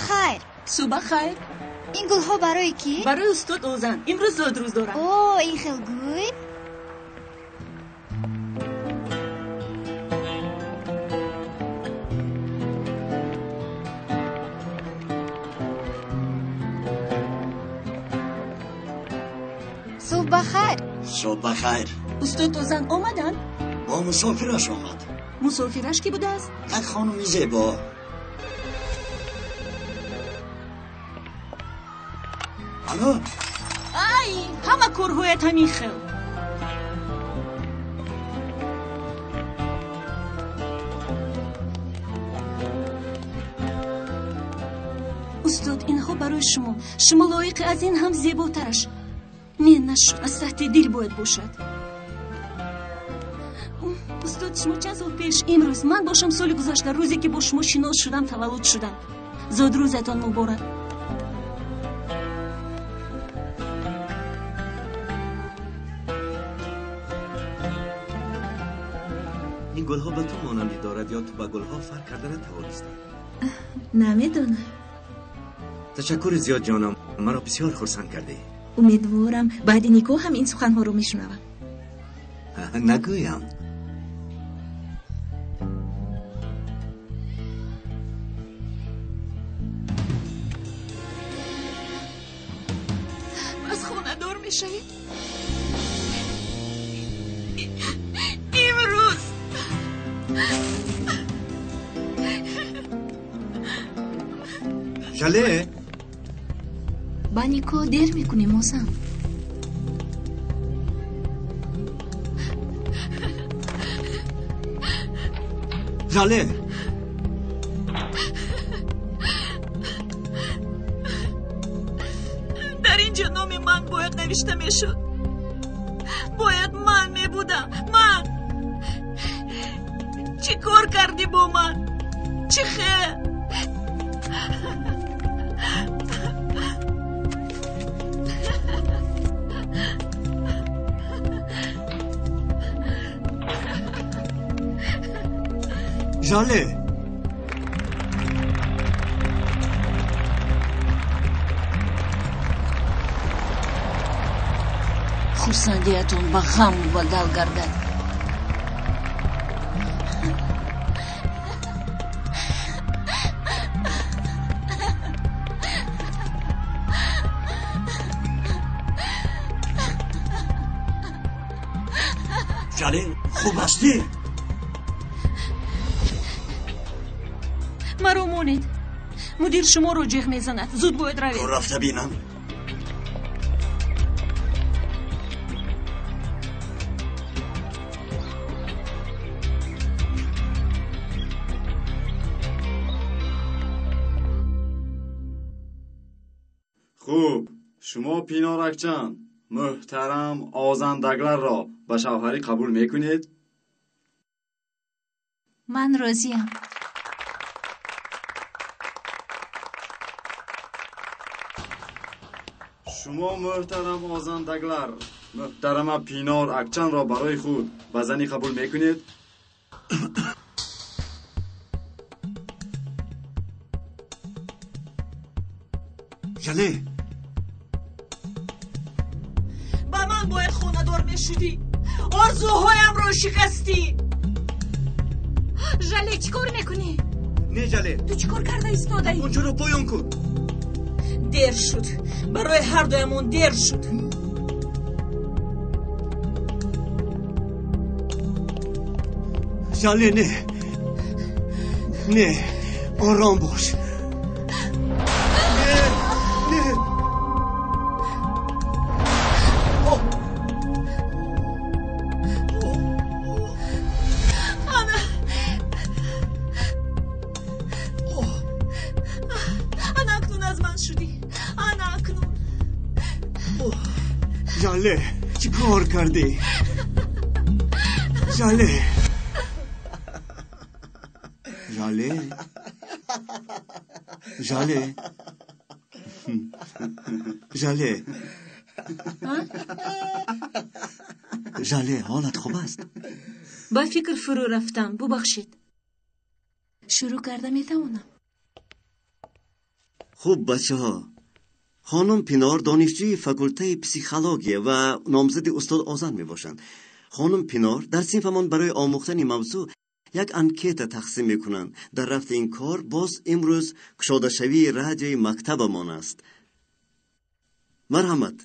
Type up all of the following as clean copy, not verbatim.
Хайр. Субҳ хайр. Ин гулҳо барои кӣ? Барои устод Озан. Имрӯз зодрӯз дорад. О, ин хел гӯй. Субҳ бахайр. Субҳ бахайр. Устод Озан омаданд? Бо мусофираш омад. Мусофираш кӣ будааст? Як хонуми зебо. Алло? Ай, ҳама корҳоят ҳамин хел. Устод, инҳо барои шумо. Шумо лоиқи аз ин ҳам зеботараш. Не, нашуд, аз таҳти дил бояд бошад. Устод, шумо чанд сол пеш имрӯз, ман бошам соли гузашта, рӯзе ки бо шумо шинос шудам, таваллуд шудам. Зодрӯзатон муборак. Ин гулҳо ба ту монандӣ дорад ё ту ба гулҳо фарқ карда натавонистӣ? Намедонам. Ташаккури зиёд, ҷонам, маро бисёр хурсанд кардӣ. Умедворам баъди никоҳ ҳам ин суханҳоро мешунавам. Нагӯям. Пас хонадор мешавӣ? Имрӯз. Жале? Ба никоҳ дер мекунем, Озан. Жале! Дар ин ҷо номи ман бояд навишта мешуд. Бояд ман мебудам. Ман! Чӣ кор кардӣ бо ман? Чӣ хел? Жале! Хурсандиятон ба ғам мубаддал гардад. Жале, хуб ҳастӣ? Маро монед. Мудир шуморо ҷеғ мезанад. Зуд бояд равед. Ту рафта бинам. Хуб, шумо Пиноракчан, муҳтарам Озандагларро ба шавҳарӣ қабул мекунед? Ман розиям. Шумо муҳтарам Озандаглар, муҳтарама Пинор Акчанро барои худ ба занӣ қабул мекунед? Жале! Ба ман бояд хонадор мешудӣ. Орзуҳоямро шикастӣ. Жале, чӣ кор мекунӣ? Не, Жале. Ту чӣ кор карда истодаӣ? Ончоро поён кун. Дер шуд. Барои ҳар дуямон дер шуд. Жале, не. Не, ором бош. Не, не. Ана. Ана акнун аз ман шудӣ. Ана акнун. Жале, чӣ кор кардӣ? Жале. Жале. Жале. Жале. Жале, ҳолат хуб аст? Ба фикр фурӯ рафтам, бубахшед. Шурӯъ карда метавонам. Хуб, бачаҳо, хонум Пинор донишҷӯи факултаи психология ва номзади устод Озан мебошанд. Хонум Пинор дар синфамон барои омӯхтани мавзӯъ як анкета тақсим мекунанд. Дар рафти ин кор боз имрӯз кушодашавии радиои мактабамон аст. Марҳамат.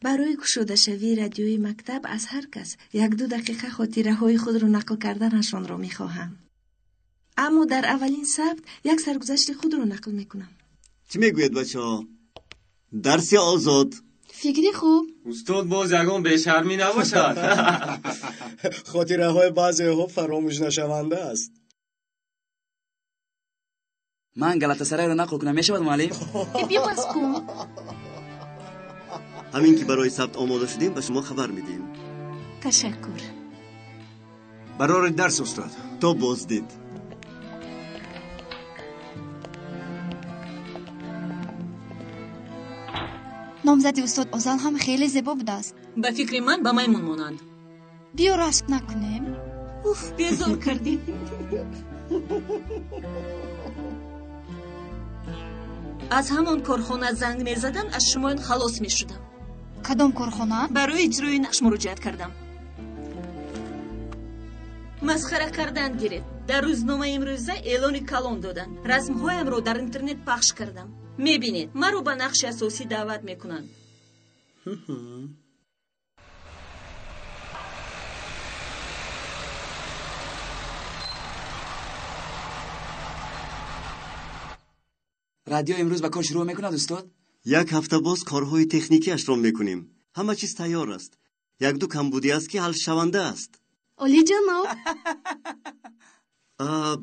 Барои кушодашавии радиои мактаб аз ҳар кас як-ду дақиқа хотираҳои худро нақл карданашонро мехоҳам. Аммо дар аввалин сабт як саргузашти худро нақл мекунам. Чӣ мегӯед, бачаҳо? Дарси озод. Фикри хуб. Устод, боз ягон бешармӣ набошад. Хотираҳои баъзеҳо фаромӯшнашаванда аст. Ман Галатасарайро нақл кунам, мешавад, муаллим? Бибас кун. Ҳамин ки барои сабт омода шудем, ба шумо хабар медиҳем. Ташаккур. Барори дарс, устод. То боздид. Номзади устод Озан ҳам хеле зебо будааст. Ба фикри ман ба маймун монанд. Биё рашк накунем. Уф, безор кардӣ. Аз ҳамон корхона занг мезаданд, аз шумоён халос мешудам. Кадом корхона? Барои иҷрои нақш муроҷиат кардам. Масхара кардан гирифт. Дар рӯзномаи имрӯза эълони калон доданд. Расмҳоямро дар интернет пахш кардам. Мебинед, маро ба нақши асосӣ даъват мекунанд. Радио имрӯз ба кор шурӯъ мекунад, устод? Як ҳафта боз корҳои техникиашро мекунем. Ҳама чиз тайёр аст. Як-ду камбудӣ аст, ки ҳалшаванда аст. Олиҷаноб.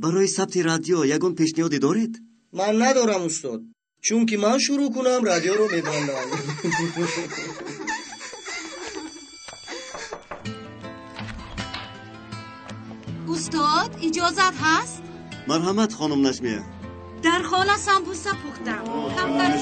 Барои сабти радио ягон пешниҳоде доред? Ман надорам, устод. Чунки ман шурӯъ кунам, радиоро мебандам. Устод, иҷозат ҳаст? Марҳамат, хонум Наҷмия. Дар хона самбуса пухтам. Камтар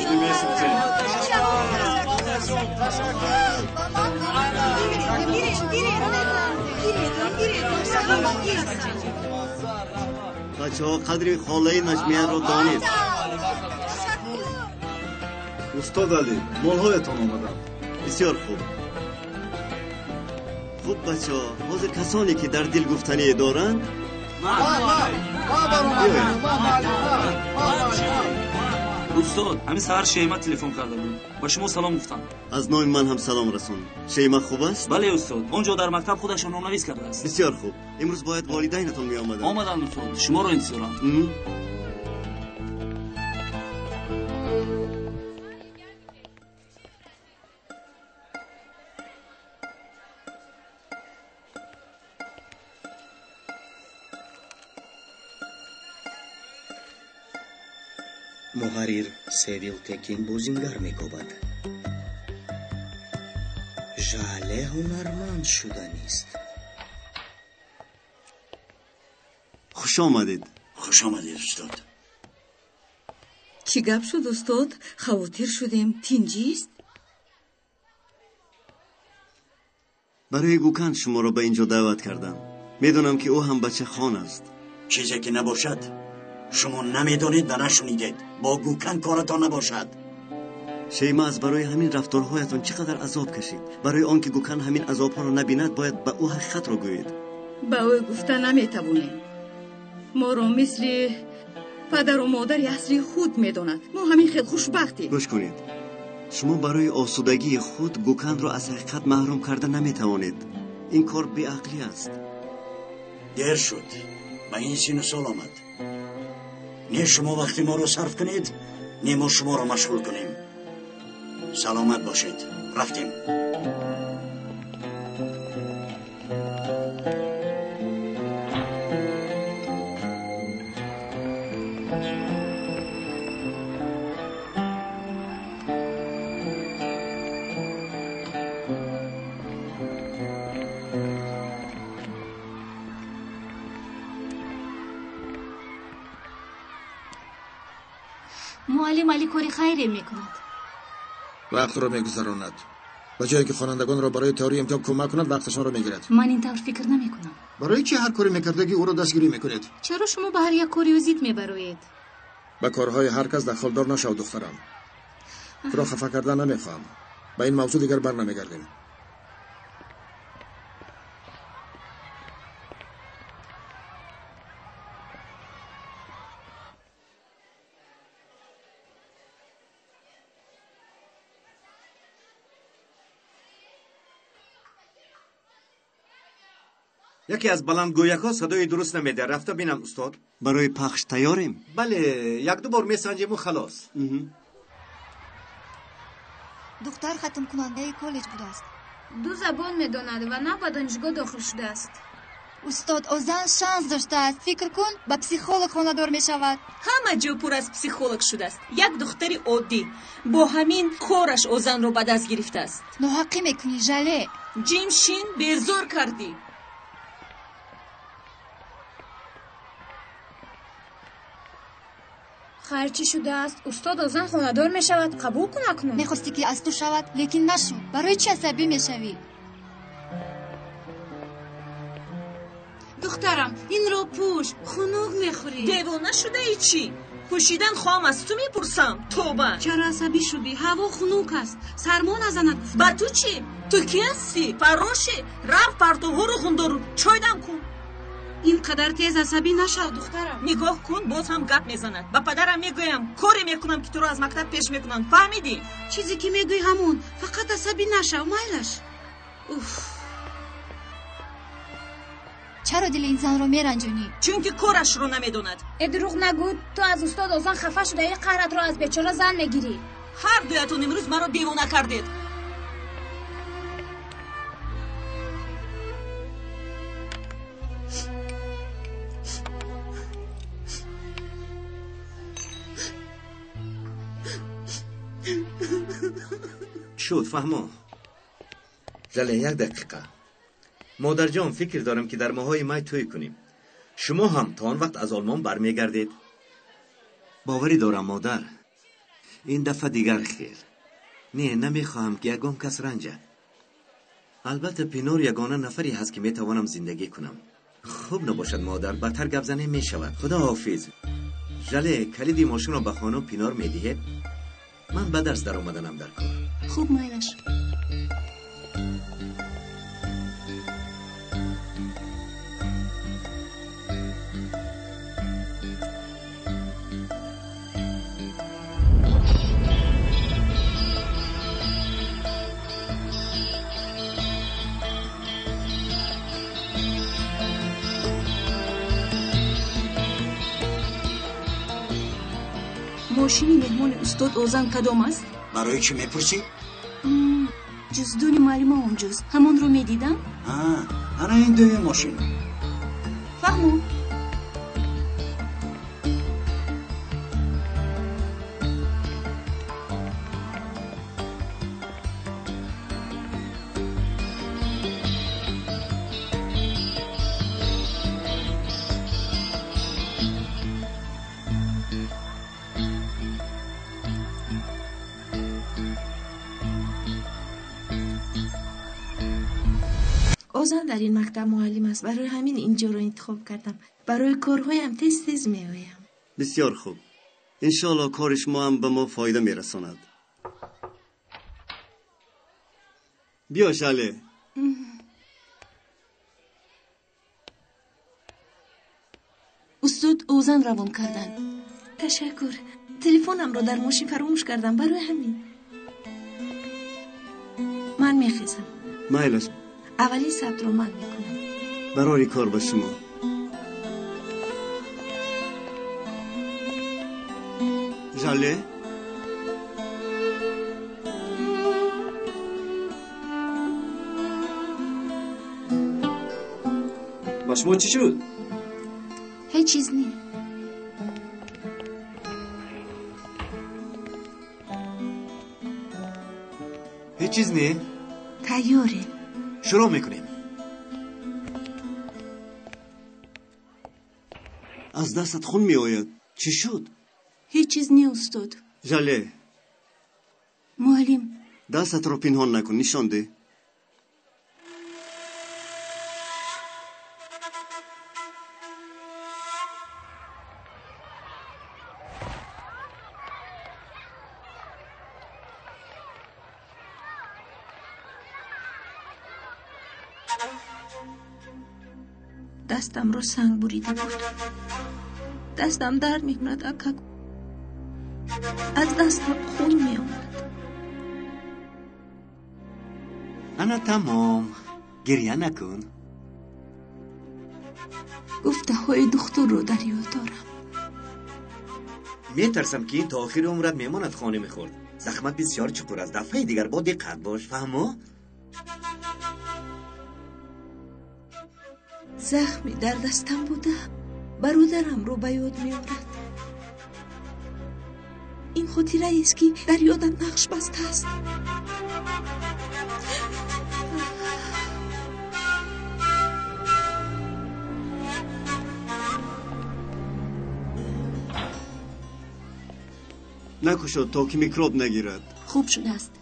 бачаҳо, қадри холаи Наҷмияро донед. Устод Алӣ, молҳоятон омаданд. Бисёр хуб. Хуб, бачаҳо, ҳозир касоне ки дар дил гуфтание доранд, Устод, ҳамин саҳар Шейма телефон карда буд. Ба шумо салом гуфтам. Аз номи ман ҳам салом расон. Шейма хуб аст? Бале, устод. Он ҷо дар мактаб худашон номнавис кардааст. Бисёр хуб. Имрӯз бояд волидайнатон меомаданд. Омаданд, устод. Шуморо интизоранд. Муҳаррир Севил Текин бозингар мекобад. Жале ҳунарманд шуданист. Хуш омадед. Хуш омадед, устод. Чӣ гап шуд, устод? Хавотир шудем. Тинҷист? Барои Гукан шуморо ба ин ҷо даъват кардам. Медонам, ки ӯ ҳам бачахон аст. Чизе ки набошад, шумо намедонед ва нашунидед. Бо Гукан коратон набошад. Шейма аз барои ҳамин рафторҳоятон чӣ қадар азоб кашид. Барои он ки Гукан ҳамин азобҳоро набинад, бояд ба ӯ ҳақиқатро гӯед. Ба ӯ гуфта наметавонем. Моро мисли падару модари аслии худ медонад. Мо ҳамин хел хушбахтем. Гӯш кунед, шумо барои осудагии худ Гуканро аз ҳақиқат маҳрум карда наметавонед. Ин кор беақлӣ аст. Дер шуд, ба ин сину сол омад. Не шумо вақти моро сарф кунед, не мо шуморо машғул кунем. Саломат бошед. Рафтем. Муаллим Али кори хайре мекунад. Вақтро мегузаронад. Ба ҷое ки хонандагонро барои тайёрии имтиҳон кӯмак кунад, вақташонро мегирад. Ман ин тавр фикр намекунам. Барои чӣ ҳар коре мекардагӣ ӯро дастгирӣ мекунед? Чаро шумо ба ҳар як кори ӯ зид мебароед? Ба корҳои ҳар кас дахолдор нашав, духтарам. Туро хафа кардан намехоҳам. Ба ин мавзӯъ дигар бар намегардем. Яке аз баландгӯякҳо садои дуруст намедиҳад. Рафта бинам, устод. Барои пахш тайёрем? Бале, якду бор месанҷему халос. Духтар хатмкунандаи коллеҷ будааст. Ду забон медонад ва нав ба донишгоҳ дохил шудааст. Устод Озан шанс доштааст. Фикр кун, ба психолог хонадор мешавад. Ҳама ҷо пур аз психолог шудааст. Як духтари оддӣ бо ҳамин кораш Озанро ба даст гирифтааст. Ноҳаққӣ мекунӣ, Жале. Ҷимшин, безор кардӣ. Хайр, чӣ шудааст? Устод Озан хонадор мешавад. Қабул кун акнун. Мехостӣ ки аз ту шавад, лекин нашуд. Барои чӣ асабӣ мешавӣ? Духтарам, инро пӯш, хунук мехӯрӣ. Девона шудаи чӣ? Пӯшидан хоҳам, аз ту мепурсам. Тоба. Чаро асабӣ шудӣ? Ҳаво хунук аст, сармо назанад гуфтам. Ба ту чӣ? Ту кӣ ҳастӣ? Фаррошӣ? Рафт партовҳоро хундору чой дам кун. Ин қадар тез асабӣ нашав, духтарам. Нигоҳ кун, боз ҳам гап мезанад. Ба падарам мегӯям, коре мекунам, ки туро аз мактаб пеш мекунанд. Фаҳмидӣ? Чизе ки мегӯӣ ҳамон. Фақат асабӣ нашав, майлаш. Уф. Чаро дили ин занро меранҷонӣ? Чунки корашро намедонад. Э, дурӯғ нагӯ, ту аз устод Озан хафа шудаи, қаҳратро аз бечора зан мегирӣ. Ҳар дуятон имрӯз маро девона кардед. Шуд, фаҳмо. Жале, як дақиқа. Модарҷон, фикр дорам, ки дар моҳҳои май тӯй кунем. Шумо ҳам то он вақт аз Олмон бармегардед. Боварӣ дорам, модар. Ин дафъа дигар хел. Не, намехоҳам, ки ягон кас ранҷад. Албатта, Пинор ягона нафаре ҳаст, ки метавонам зиндагӣ кунам. Хуб набошад, модар, бадтар гап занем мешавад. Худо ҳофиз. Жале, калиди мошинро ба хонум Пинор медиҳед? Ман ба дарс даромаданам дар кор. Хуб, майлаш. Мошини меҳмони устод Озан кадом аст? Барои чӣ мепурсӣ? Ҷуздони муаллима онҷост. Ҳамонро медидам? Ана ин дуюм мошин. Фаҳмо. Озан дар ин мактаб муаллим аст. Барои ҳамин инҷоро интихоб кардам. Барои корҳоям тез тез меоям. Бисёр хуб. Иншоалло кори шумо ҳам ба мо фоида мерасонад. Биё, Жале. Устод Озан равон карданд. Ташаккур. Телефонамро дар мошин фаромӯш кардам. Барои ҳамин ман мехезам. Майлаш. Аввалин сабтро ман мекунам. Барори кор ба шумо. Жале? Ба шумо чӣ шуд? Ҳеҷ чиз не. Ҳеҷ чиз не? Тайёрем. Шурӯъ мекунем. Аз дастат хун меояд. Чӣ шуд? Ҳеҷ чиз не, устод. Жале. Муаллим. Дастатро пинҳон накун, нишон деҳ. Дастамро санг бурида буд. Дастам дард мекунад, ака. Аз дастам хун меомад. Ана тамом, гирья накун. Гуфтаҳои духтурро дар ёд дорам. Метарсам, ки ин то охири умрат мемонад, хоними хурд. Захмат бисёр чуқур аст. Дафъаи дигар бо диққат бош, фаҳмо? Захми дар дастам буда бародарамро ба ёд меорад. Ин хотираест, ки дар ёдам нақш бастааст. Накушод, то ки микроб нагирад. Хуб шудааст.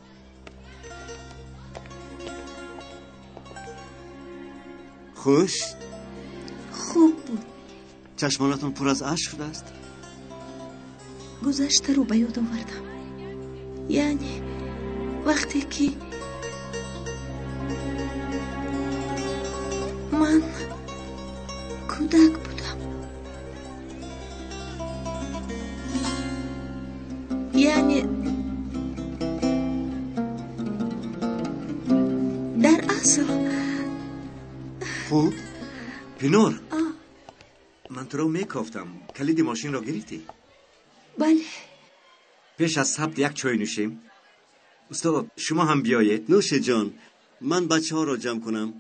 Хуш? Хуб буд. Чашмонатон пур аз ашк шудааст? Гузаштаро ба ёд овардам, яъне вақте ки ман кӯдак будам, яъне дар асл. Хуб. Пинор, ман туро мекофтам. Калиди мошинро гирифтӣ? Бале. Пеш аз сабт як чой нӯшем. Устод, шумо ҳам биёед. Нӯши ҷон, ман бачаҳоро ҷамъ кунам.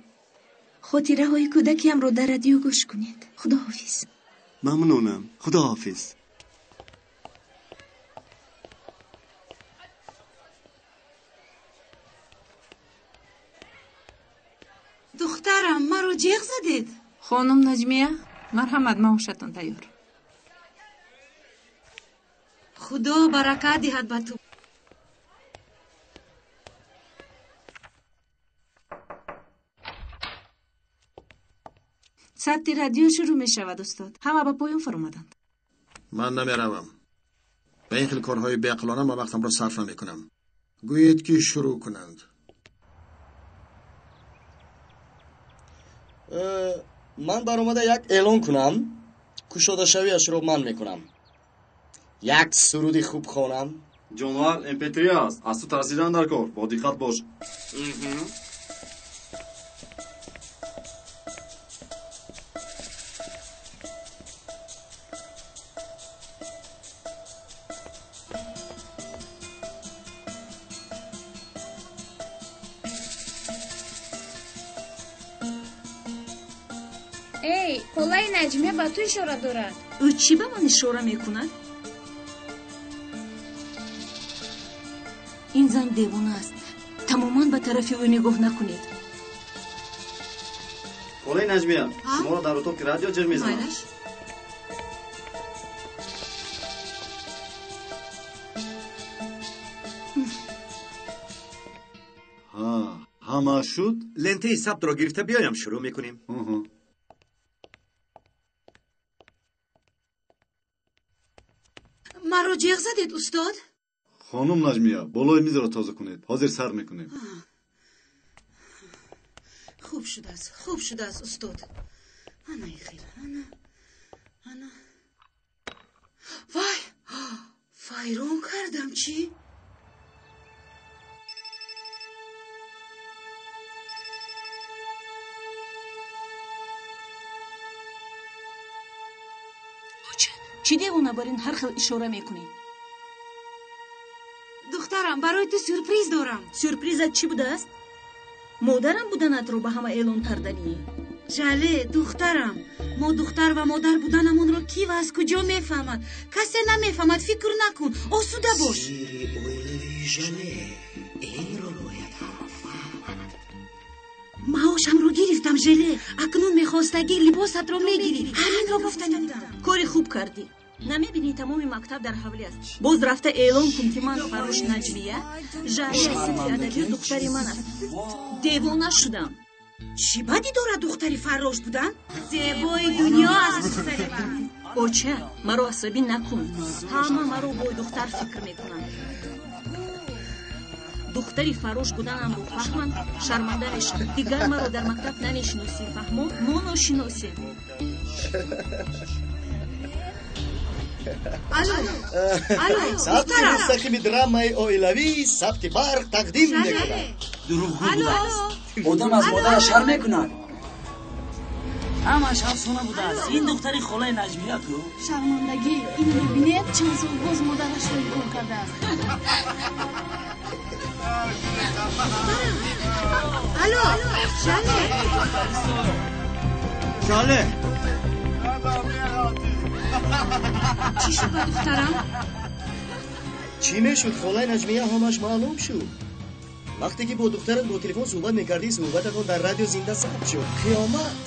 Хотираҳои кӯдакиамро дар радио гӯш кунед. Худоҳофиз. Мамнунам, худоҳофиз. Духтарам, маро ҷеғ задед? Хонум Наҷмия, марҳамат, маошатон тайёр. Худо баракат диҳад ба ту. Сабти радио шурӯъ мешавад, устод. Ҳама ба поён фаромаданд. Ман намеравам. Ба ин хел корҳои беақлона ман вақтамро сарф намекунам. Гӯед, ки шурӯъ кунанд. Ман баромада як эълон кунам. Кушодашавиашро ман мекунам. Як суруди хуб хонам. Ҷонвар mp3 аст, аз ту тарсидан дар кор. Бо диққат бош. Эй, холаи Наҷмия ба ту ишора дорад. Ӯ чӣ ба ман ишора мекунад? Ин зан девона аст. Тамоман ба тарафи ӯ нигоҳ накунед. Холаи Наҷмия, шуморо дар утоқи радио ҷеғ мезанам. Майлаш. Ҳама шуд? Лентаи сабтро гирифта биёям, шурӯъ мекунем. Маро ҷеғ задед, устод? Хонум Наҷмия, болои мизро тоза кунед. Ҳозир сар мекунем. Хуб шудааст, хуб шудааст, устод. Ана ихел, ана, ана. Вай, вайрон кардам, чӣ? Чӣ девона бар ин ҳар хел ишора мекунӣ? Духтарам, барои ту сюрприз дорам. Сюрпризат чӣ будааст? Модарам буданатро ба ҳама эълон карданӣ. Жале, духтарам, мо духтар ва модар буданамонро кӣ ва аз куҷо мефаҳмад? Касе намефаҳмад, фикр накун, осуда бош. Сири оилавии Жале, инро бояд ҳама фаҳмад. Маошамро гирифтам, Желе. Акнун мехостагӣ либосатро мегирӣ. Ҳаминро гуфтани будам. Кори хуб кардӣ. Намебинӣ, тамоми мактаб дар ҳавлӣ аст. Боз рафта эълон кун, ки ман фаррош Наҷмия, Жале синфи адабиёт духтари ман аст. Девона шудам. Чӣ бадӣ дорад духтари фаррош будан? Зебои дунё аст духтари ман. Оча, маро асабӣ накун. Ҳама маро бой духтар фикр мекунанд. Духтари фаррош буданамро фаҳманд, шарманда мешавам. Дигар маро дар мактаб намешиносӣ, фаҳмо? Мо ношиносем. Алло, алло, сабти духтарам. Мустақими драмаи оилавӣ «Сабти барқ» тақдим мекунад. Дурӯғгӯ будааст. Одам аз модараш шарм мекунад. Ҳамаш афсона будааст. Ин духтари холаи Наҷмия ку. Шармандагӣ, инро бинед, чанд сол боз модарашро инкор кардааст. Алло, Жале. Жале! Чӣ шуд ба духтарам? Чӣ мешуд, холаи Наҷмия, ҳамаш маълум шуд. Вақте ки бо духтарат бо телефон суҳбат мекардӣ, суҳбататон дар радио зинда сабт шуд. Қиёмат!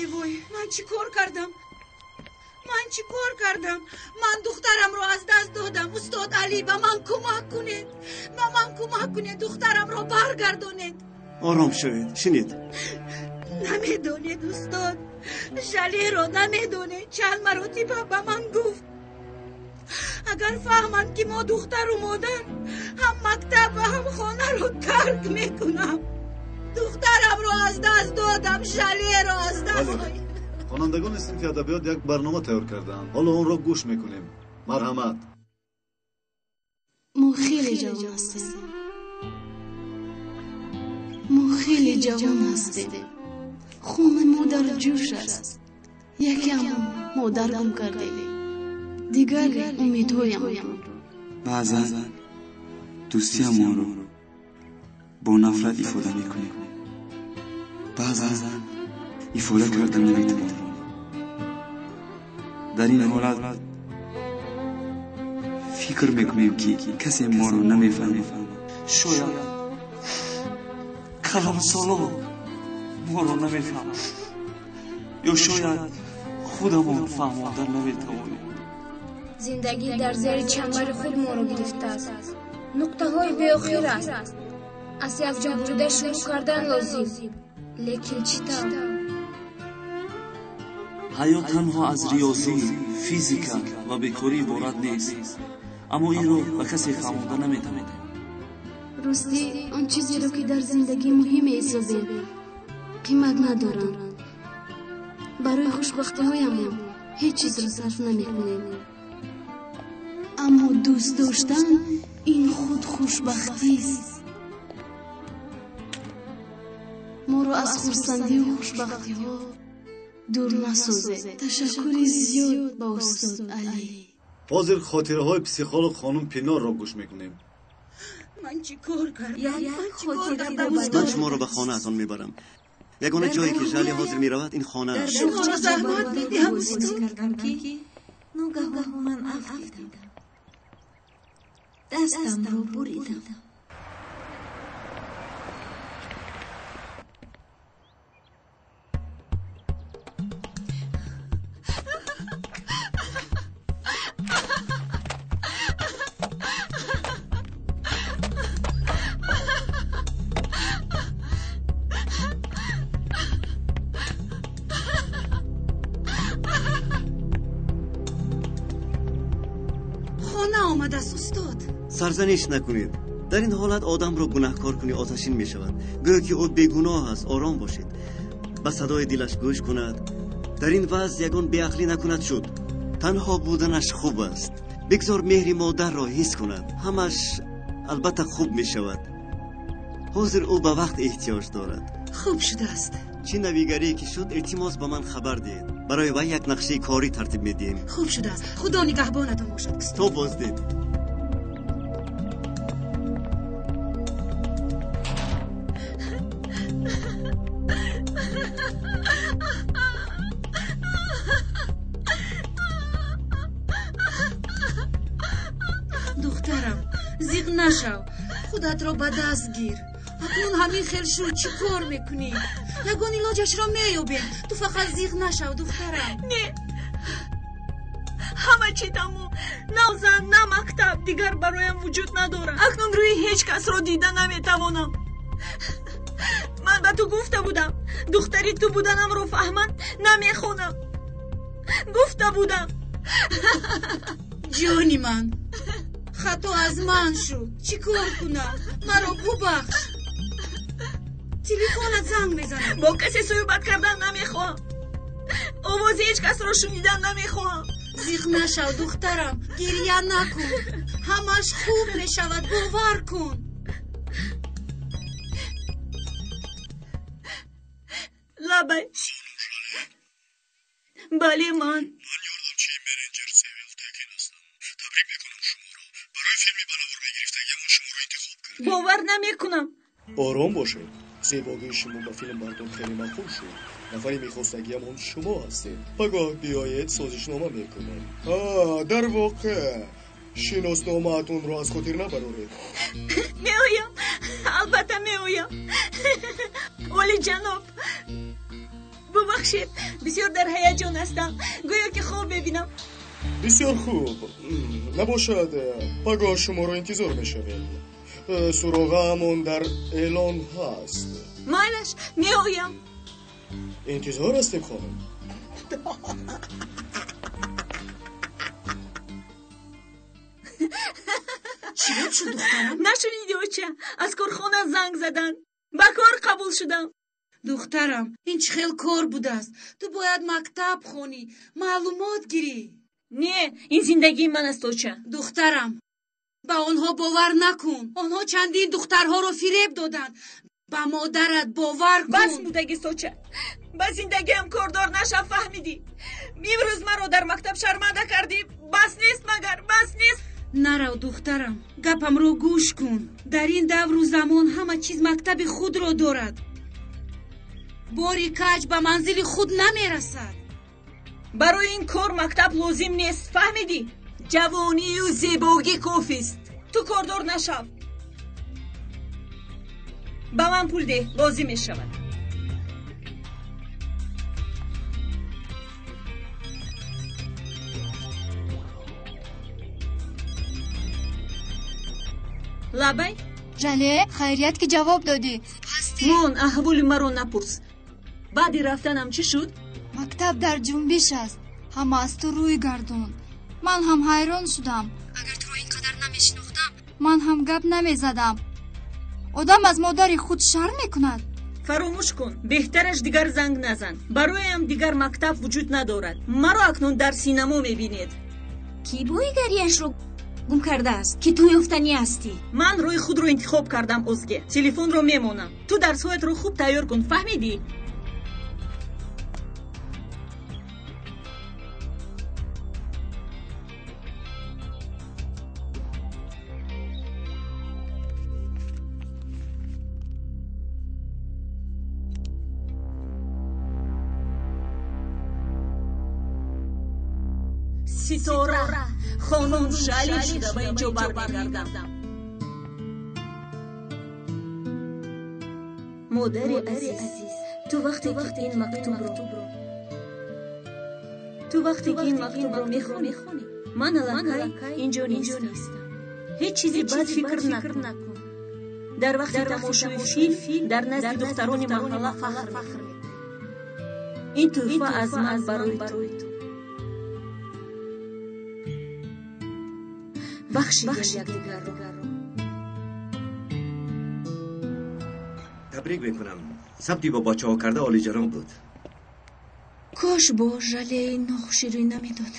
Эвой, ман чӣ кор кардам? Ман чӣ кор кардам? Ман духтарамро аз даст додам. Устод Алӣ, ба ман кӯмак кунед, ба ман кӯмак кунед, духтарамро баргардонед. Ором шавед, шинед. Намедонед, устод, Жалеро намедонед. Чанд маротиба ба ман гуфт, агар фаҳманд, ки мо духтару модар, ҳам мактаб ва ҳам хонаро тарк мекунам. Духтарамро аз даст додам, Жалеро аз даст. Бале, хонандагони синфи адабиёт як барнома тайёр кардаанд. Ҳоло онро гӯш мекунем. Марҳамат. Мо хеле ҷавон ҳастем. Мо хеле ҷавон ҳастем. Хуни мо дар ҷӯш аст. Якеамон модар гум кардем, дигаре умедҳоямонро. Баъзан дӯстиамонро бо нафрат ифода мекунем, баъзан ифода карда наметавонем. Дар ин ҳолат фикр мекунем, ки касе моро намефаҳмад. Шояд калонсолон моро намефаҳмад ё шояд худамон фаҳмонда наметавонем. Зиндагӣ дар зери чанбари худ моро гирифтааст. Нуқтаҳои беохир аст. Аз якҷо бурида шурӯъ кардан лозим, лекин чӣ тавр? Ҳаёт танҳо аз риёзӣ, физика ва бекорӣ иборат нест, аммо инро ба касе фаҳмонда наметавонем. Ростӣ, он чизеро, ки дар зиндагӣ муҳим меҳисобем, қимат надоранд. Барои хушбахтиҳоямон ҳеҷ чизро сарф намекунем, аммо дӯст доштан ин худ хушбахтист. Моро аз хурсандию хушбахтиҳо дур насозед. Ташаккури зиёд ба устод Алӣ. Ҳозир хотираҳои психолог хонум Пинорро гӯш мекунем. Ман чӣ кор кардам? Ман чӣ кор кардам? Ман шуморо ба хонаатон мебарам. Ягона ҷое, ки Жале ҳозир меравад, ин хона аст. Шуморо заҳмат медиҳам, устод. Кардам, ки ногаҳон ман афтидам, дастамро буридам. Хона омадааст, устод. Сарзаниш накунед. Дар ин ҳолат одамро гунаҳкор кунӣ, оташин мешавад, гӯё ки ӯ бегуноҳ аст. Ором бошед, ба садои дилаш гӯш кунад. Дар ин вазъ ягон беақлӣ накунад, шуд. Танҳо буданаш хуб аст. Бигзор меҳри модарро ҳис кунад. Ҳамаш албатта хуб мешавад. Ҳозир ӯ ба вақт эҳтиёҷ дорад. Хуб шудааст. Чӣ навигарие ки шуд, илтимос, ба ман хабар диҳед. Барои вай як нақшаи корӣ тартиб медиҳем. Хуб шудааст. Худо нигаҳбонатон бошад, устод. То боздид. Духтарам, зиқ нашав, худатро ба даст гир. Акнун ҳамин хел шуд, чӣ кор мекунӣ? Ягон илоҷашро меёбем, ту фақат зиқ нашав, духтарам. Не, ҳама Ҳама чӣ тамом. На зан, на мактаб дигар бароям вуҷуд надорад. Акнун рӯи ҳеҷ касро дида наметавонам. Ман ба ту гуфта будам, духтари ту буданамро фаҳманд, намехонам. Гуфта будам. Ҷони ман, хато аз ман шуд. Чӣ кор кунам? Маро бубахш. Телефонат занг мезанад. Бо касе суҳбат кардан намехоҳам. Овози ҳеҷ касро шунидан намехоҳам. Зиқ нашав, духтарам, гирья накун. Ҳамаш хуб мешавад, бовар кун. Лабай. Бале, ман. Ман ёрдамчии менеҷер Севил Текин ҳастам. Табрик мекунам шуморо. Барои филми ба навор мегирифтагиамон шуморо интихоб кардем. Бовар намекунам. Ором бошед. Зебогии шумо ба филмбардор хеле маъқул шуд. Нафари мехостагиамон шумо ҳастед. Пагоҳ биёед, созишнома мекунем. Дар воқеъ шиносномаатонро аз хотир набароред. Меоям, албатта меоям. Олиҷаноб, бубахшед, бисёр дар ҳаяҷон ҳастам, гӯё ки хоб мебинам. Бисёр хуб. Набошад, пагоҳ шуморо интизор мешавем. Суроғаамон дар эълон ҳаст. Майлаш, меоям. Интизор ҳастем, хонум. Чӣ гап шуд, духтарам? Нашуниди, оча, аз корхона занг заданд, ба кор қабул шудам. Духтарам, ин чӣ хел кор будааст? Ту бояд мактаб хонӣ, маълумот гирӣ. Не, ин зиндагии ман аст, оча. Духтарам, ба онҳо бовар накун. Онҳо чандин духтарҳоро фиреб доданд. Ба модарат бовар кун. Бас будагист, оча. Ба зиндагиам кордор нашав, фаҳмидӣ? Имрӯз маро дар мактаб шарманда кардӣ. Бас нест магар, бас нест? Нарав, духтарам, гапамро гӯш кун. Дар ин давру замон ҳама чиз мактаби худро дорад. Бори каҷ ба манзили худ намерасад. Барои ин кор мактаб лозим нест, фаҳмидӣ? Ҷавонию зебогӣ кофист. Ту кордор нашав. Ба ман пул деҳ, лозим мешавад. Лабай. Жале, хайрият ки ҷавоб додӣ. Мон, аҳволи маро напурс. Баъди рафтанам чӣ шуд? Мактаб дар ҷунбиш аст. Ҳама аз ту рӯй гардонд. Ман ҳам ҳайрон шудам. Агар туро ин қадар намешинохтам, ман ҳам гап намезадам. Одам аз модари худ шарм мекунад. Фаромӯш кун, беҳтараш дигар занг назан. Бароям дигар мактаб вуҷуд надорад. Маро акнун дар синамо мебинед. Кӣ боигариашро гум кардааст, ки ту ёфтанӣ ҳастӣ? Ман роҳи худро интихоб кардам, Озге. Телефонро мемонам. Ту дарсҳоятро хуб тайёр кун, фаҳмидӣ? Ситора, хонум Жале шуда ба инҷо бармегардам. Модари азиз, ту вақте ки ин мактубро мехонӣ, ман аллакай инҷо нестам. Ҳеҷ чизи бад фикр накун. Дар вақти тамошои филм дар назди духтарони маҳалла фахр мекунӣ. Ин тӯҳфа аз ман барои ту. Бахшидем якдигарро. Табрик мекунам, сабти бо бачаҳо карда олиҷаноб буд. Кош бо Жалеи нохушӣ рӯй намедод.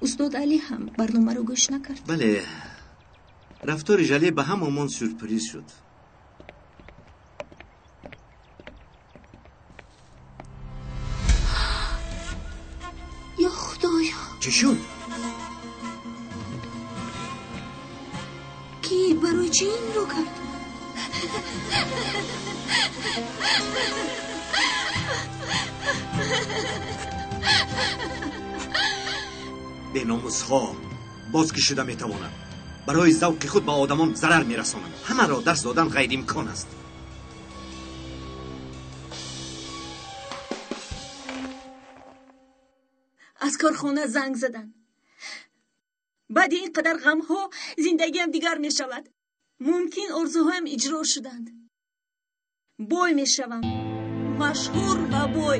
Устод Алӣ ҳам барномаро гӯш накард. Бале, рафтори Жале ба ҳамамон сюрприз шуд. Ё Худоё! Чӣ шуд? Кӣ барои чӣ инро кард? Беномусҳо боз ки шуда метавонанд. Барои завқи худ ба одамон зарар мерасонанд. Ҳамаро дарс додан ғайриимкон аст. Аз корхона занг заданд. Баъди ин қадар ғамҳо зиндагиам дигар мешавад. Мумкин орзуҳоям иҷро шуданд. Бой мешавам. Машҳур ва бой.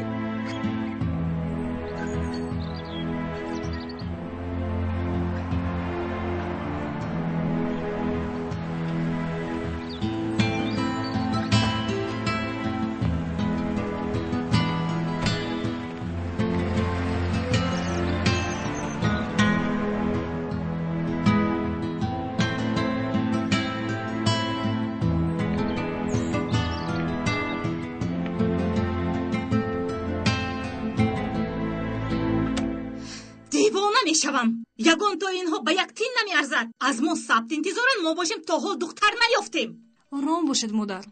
Мешавам. Ягон то инҳо ба як тин намеарзад. Аз мо сабт интизоранд, мо бошем то ҳол духтар наёфтем. Ором бошед, модар.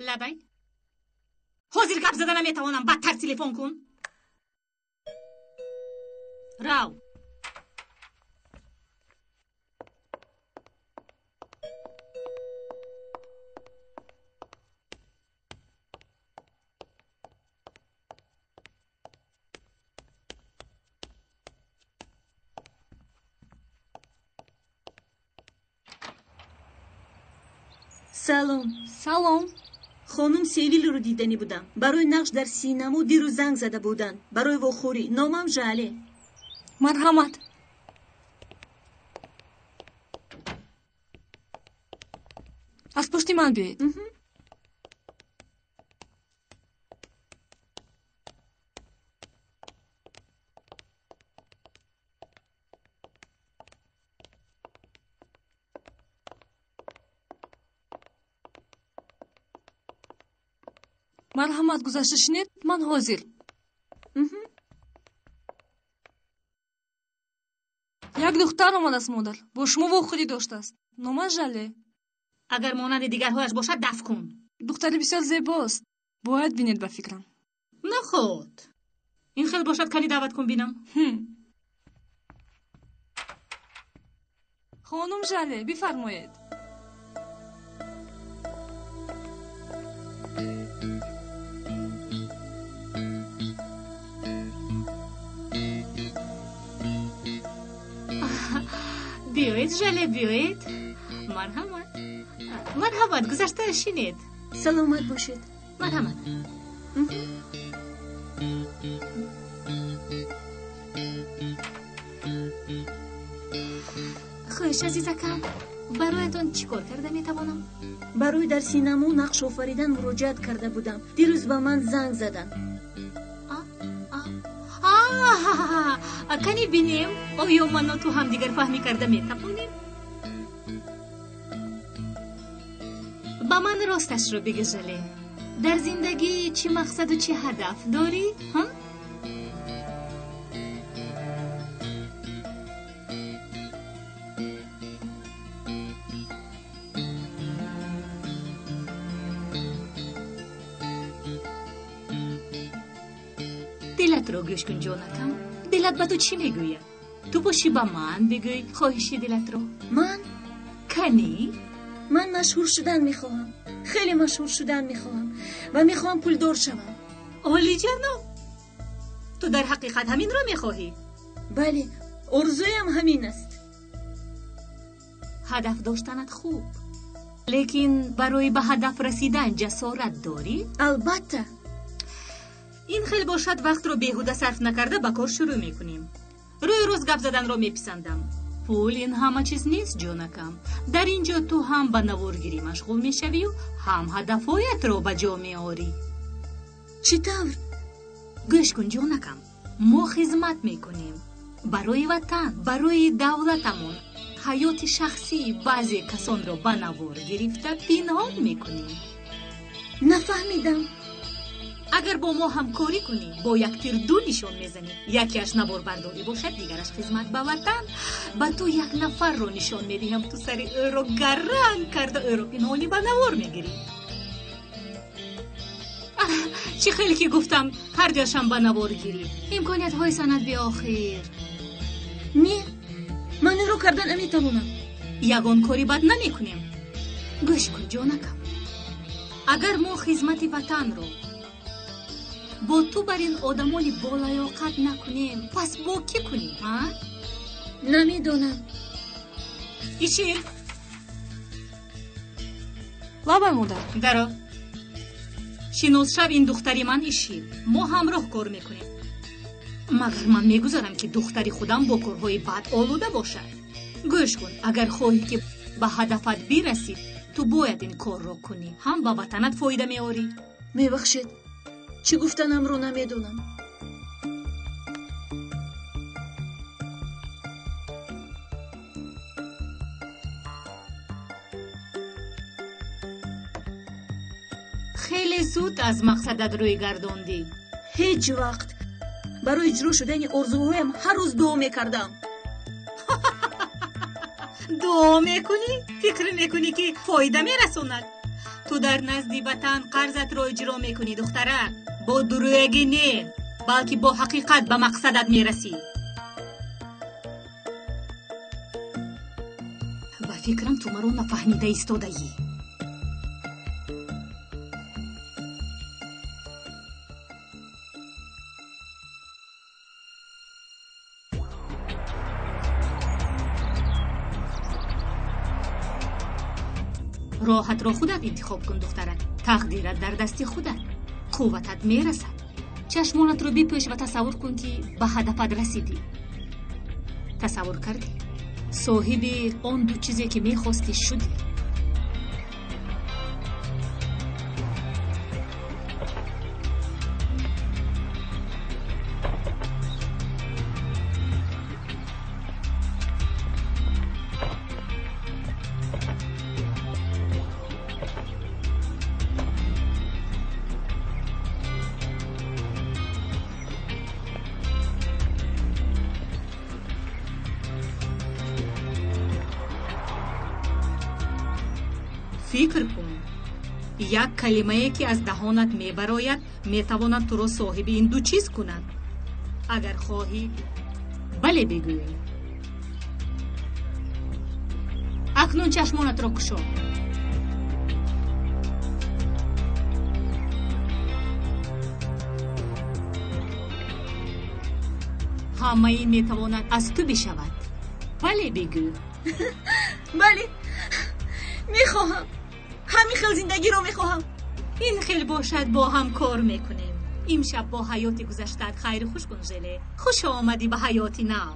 Лабай. Ҳозир гап зада наметавонам, бадтар телефон кун. Рав. Салом. Салом. Хонум Севилро диданӣ будам. Барои нақш дар синамо дирӯз занг зада буданд. Барои вохӯрӣ. Номам Жале. Марҳамат. Аз пушти ман биёед. Марҳамат, гузашта шинед, ман ҳозир. Як духтар омадааст, модар. Бо шумо вохӯрӣ доштааст. Номаш Жале. Агар монанди дигарҳояш бошад, дафт кун. Духтари бисёр зебост. Бояд бинед ба фикрам. Наход. Ин хел бошад, кани даъват кун бинам. Хонум Жале, бифармоед. Биёед, Жале, биёед. Марҳамат. Марҳамат, гузашта шинед. Саломат бошед. Марҳамат. Хоҳиш, азизакам, бароятон чӣ кор карда метавонам? Барои дар синамо нақш офаридан муроҷиат карда будам. Дирӯз ба ман занг заданд. Кани бинем, оё ману ту ҳамдигар фаҳмӣ карда метавонем? Ба ман росташро бигӯ, Жале. Дар зиндагӣ чӣ мақсаду чӣ ҳадаф дорӣ? Дилатро гӯш кун, ҷонакам. Дилат ба ту чӣ мегӯяд? Ту бошӣ ба ман бигӯй хоҳиши дилатро. Ман? Кани? Ман машҳур шудан мехоҳам. Хеле машҳур шудан мехоҳам ва мехоҳам пулдор шавам. Олиҷаноб, ту дар ҳақиқат ҳаминро мехоҳӣ? Бале, орзуям ҳамин аст. Ҳадаф доштанат хуб, лекин барои ба ҳадаф расидан ҷасорат дорӣ? Албатта. Ин хел бошад, вақтро беҳуда сарф накарда ба кор шурӯъ мекунем. Рӯи рост гап заданро меписандам. Пул ин ҳама чиз нест, ҷонакам. Дар ин ҷо ту ҳам ба наворгирӣ машғул мешавию, ҳам ҳадафҳоятро ба ҷо меорӣ. Чӣ тавр? Гӯш кун, ҷонакам, мо хизмат мекунем барои ватан, барои давлатамон. Ҳаёти шахсии баъзе касонро ба навор гирифта пинҳон мекунем. Нафаҳмидам. Агар бо мо ҳамкорӣ кунӣ, бо як тир ду нишон мезанӣ. Якеаш наворбардорӣ бошад, дигараш хизмат ба ватан. Ба ту як нафарро нишон медиҳам, ту сари ӯро гаранг карда ӯро пинҳонӣ ба навор мегирӣ. Чӣ хеле ки гуфтам, ҳар дуяшам ба навор гирӣ. Имкониятҳои санъат беохир. Не, ман инро карда наметавонам. Ягон кори бад намекунем. Гӯш кун, ҷонакам, агар мо хизмати ватанро Бо ту бар ин одамони болаёқат накунем, пас бо кӣ кунем, а? Намедонам. Ишил. Лабай, модар. Даро. Шинос шав, ин духтари ман Ишил. Мо ҳамроҳ кор мекунем. Магар ман мегузарам, ки духтари худам бо корҳои бад олуда бошад? Гӯш кун, агар хоҳӣ, ки ба ҳадафат бирасӣ, ту бояд ин корро кунӣ. Ҳам ба ватанат фоида меорӣ. Мебахшед, чӣ гуфтанамро намедонам. Хеле зуд аз мақсадат рӯй гардондӣ. Ҳеҷ вақт барои иҷро шудани орзуҳоям ҳар рӯз дуо мекардам. Дуо мекунӣ? Фикр мекунӣ, ки фоида мерасонад? Ту дар назди ватан қарзатро иҷро мекунӣ, духтарак. Бо дурӯягӣ не, балки бо ҳақиқат ба мақсадат мерасӣ. Ба фикрам, ту маро нафаҳмида истодаӣ. Роҳатро худат интихоб кун, духтарак. Тақдират дар дасти худат, қувватат мерасад. Чашмонатро бипӯш ва тасаввур кун, ки ба ҳадафат расидӣ. Тасаввур кардӣ? Соҳиби он ду чизе, ки мехостӣ, шудӣ. Фикр кун, як калимае, ки аз даҳонат мебарояд, метавонад туро соҳиби ин ду чиз кунад. Агар хоҳӣ, бале бигӯй. Акнун чашмонатро кушо. Ҳамаи метавонад аз ту бишавад. Бале бигӯ. Бале, мехоҳам. Ҳамин хел зиндагиро мехоҳам. Ин хел бошад, бо ҳам кор мекунем. Имшаб бо ҳаёти гузаштаат хайру хуш кун, Желе. Хуш омадӣ ба ҳаёти нав.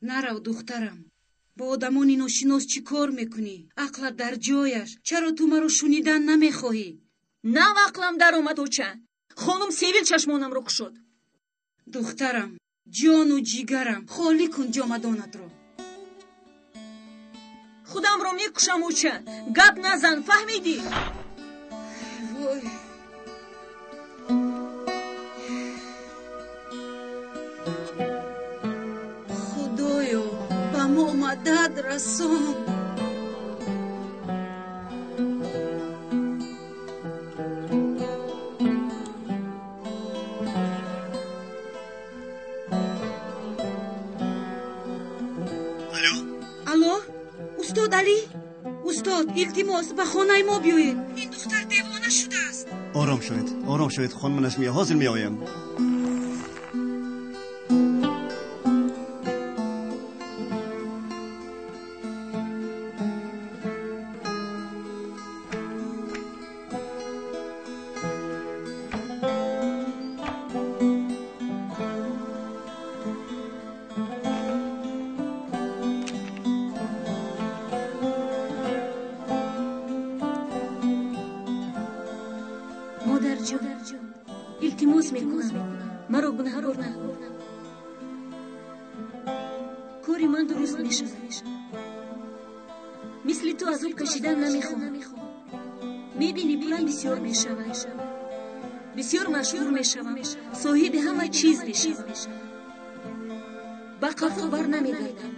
Нарав, духтарам. Бо одамони ношинос чӣ кор мекунӣ? Ақлат дар ҷояш. Чаро ту маро шунидан намехоҳӣ? Нав ақлам даромад, оча. Хонум Севил чашмонамро кушод. Духтарам, ҷону ҷигарам, холӣ кун ҷомадонатро. Худамро мекушам, оча. Гап назан, фаҳмидӣ? Вой. Худоё, ба мо мадад расон. Алло, устод Алӣ? Устод, илтимос, ба хонаи мо биёед. Ин духтар девона шудааст. Ором шавед, ором шавед, хонум Наҷмия, ҳозир меоям. Модарҷон, илтимос мекунам, маро гунаҳкор накун. Кори ман дуруст мешавад. Мисли ту азоб кашидан намехоҳам. Мебинӣ, пулам бисёр мешавад, бисёр машҳур мешавам, соҳиби ҳама чиз мешавам. Ба қафо бар намегардам.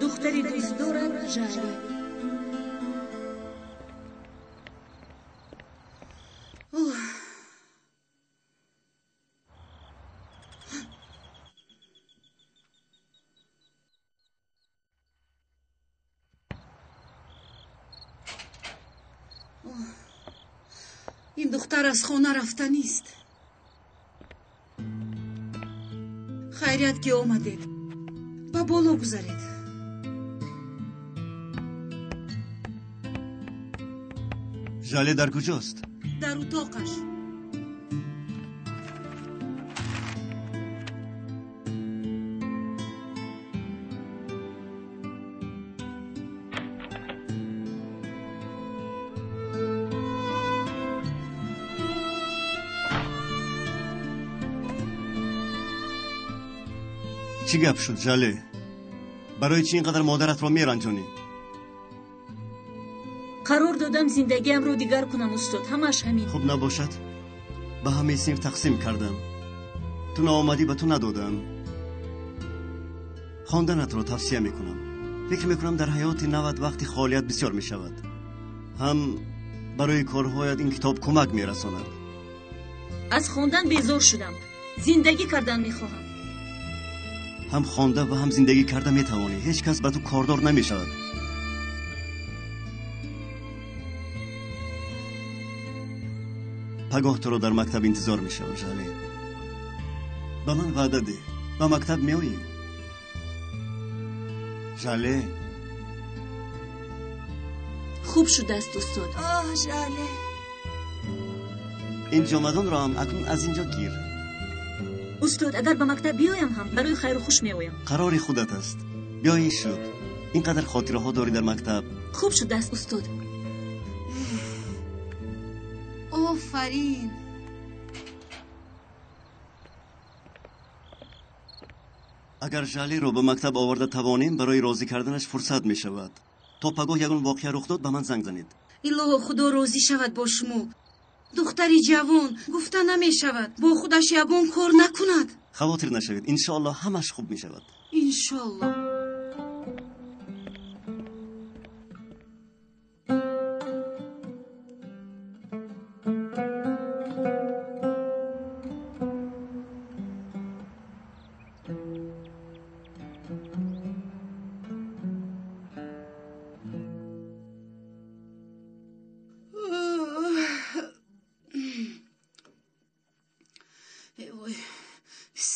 Духтари дӯстдорат Жале. Ин духтар аз хона рафтанист. Хайрият ки омадед. Ба боло гузаред. Жале дар куҷост? Дар утоқаш. Чӣ гап шуд, Жале? Барои чӣ ин қадар модаратро меранҷонӣ? Қарор додам зиндагиамро дигар кунам, устод. Ҳамааш ҳамин. Хуб набошад, ба ҳамаи синф тақсим кардам. Ту наомадӣ, ба ту надодам. Хонданатро тавсия мекунам. Фикр мекунам дар ҳаёти нават вақти холият бисёр мешавад. Ҳам барои корҳоят ин китоб кӯмак мерасонад. Аз хондан безор шудам. Зиндагӣ кардан мехоҳам. Ҳам хонда ва ҳам зиндагӣ карда метавонӣ. Ҳеҷ кас ба ту кордор намешавад. Пагоҳ туро дар мактаб интизор мешавам, Жале. Ба ман ваъда деҳ. Ба мактаб меоӣ? Жале. Хуб шудааст, устод. Оҳ, Жале. Ин ҷомадонро ҳам акнун аз инҷо гир. Устод, агар ба мактаб биёям ҳам барои хайру хуш меоям. Қарори худат аст. Биёӣ шуд. Ин қадар хотираҳо дорӣ дар мактаб. Хуб шудааст, устод. Офарин. Агар Жалеро ба мактаб оварда тавонем, барои розӣ карданаш фурсат мешавад. То пагоҳ ягон воқеа рух дод, ба ман занг занед. Илоҳо, Худо розӣ шавад бо шумо. Духтари ҷавон гуфта намешавад, бо худаш ягон кор накунад. Хавотир нашавед, иншоаллоҳ ҳамаш хуб мешавад. Иншоаллоҳ.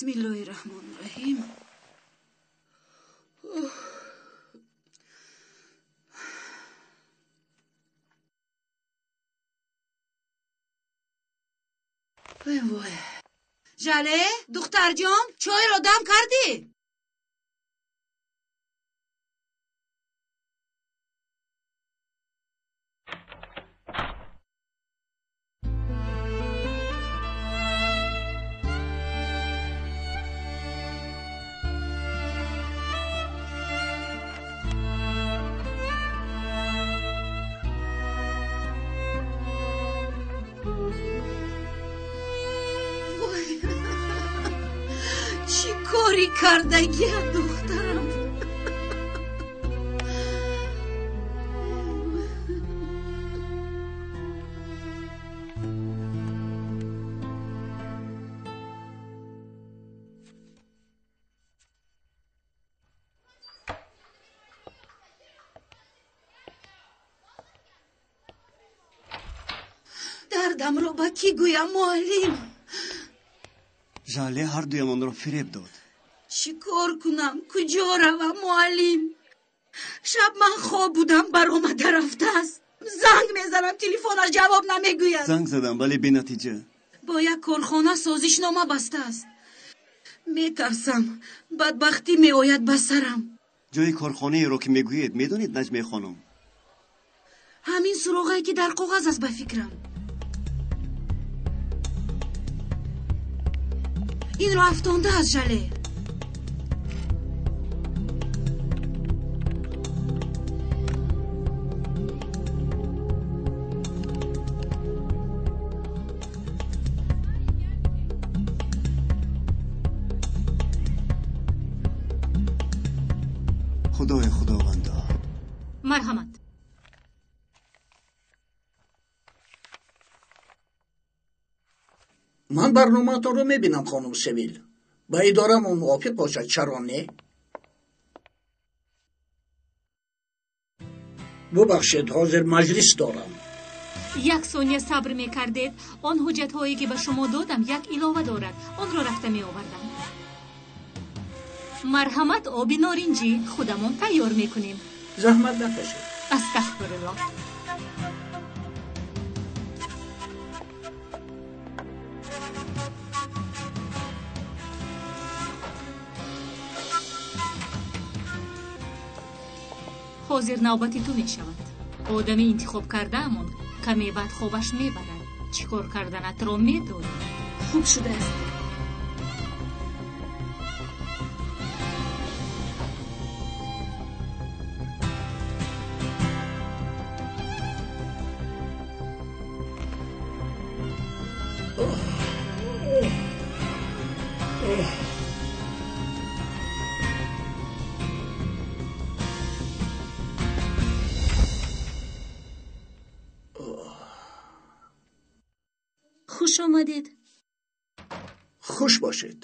Бисмиллоҳи раҳмони раҳим. Ой вой. Жале, духтарҷон, чойро дам кардӣ? Чӣ кори кардагия, духтарам? Дардамро ба кӣ гӯям, муаллим? Жале ҳар дуямонро фиреб дод. Чӣ кор кунам? Куҷо равам, муаллим? Шаб ман хоб будам, баромада рафтааст. Занг мезанам, телефонаш ҷавоб намегӯяд. Занг задам, вале бенатиҷа. Бо як корхона созишнома бастааст. Метарсам, бадбахтӣ меояд ба сарам. Ҷои корхонаеро ки мегӯед, медонед, Наҷмия хонум? Ҳамин суроғае ки дар коғаз аст, ба фикрам. Инро афтонда аз Жале. Худои худовандо. Марҳамат. Ман барномаатонро мебинам, хонум Севил. Ба идорамон мувофиқ бошад, чаро не? Бубахшед, ҳозир маҷлис дорам. Як сония сабр мекардед. Он ҳуҷҷатҳое ки ба шумо додам як илова дорад. Онро рафта меовардам. Марҳамат, оби норинҷӣ худамон тайёр мекунем. Заҳмат накашед. Астағфируллоҳ. Ҳозир навбати ту мешавад. Одами интихоб кардаамон каме баъд хобаш мебарад. Чӣ кор карданатро медонӣ. Хуб шудааст. Хуш омадед. Хуш бошед.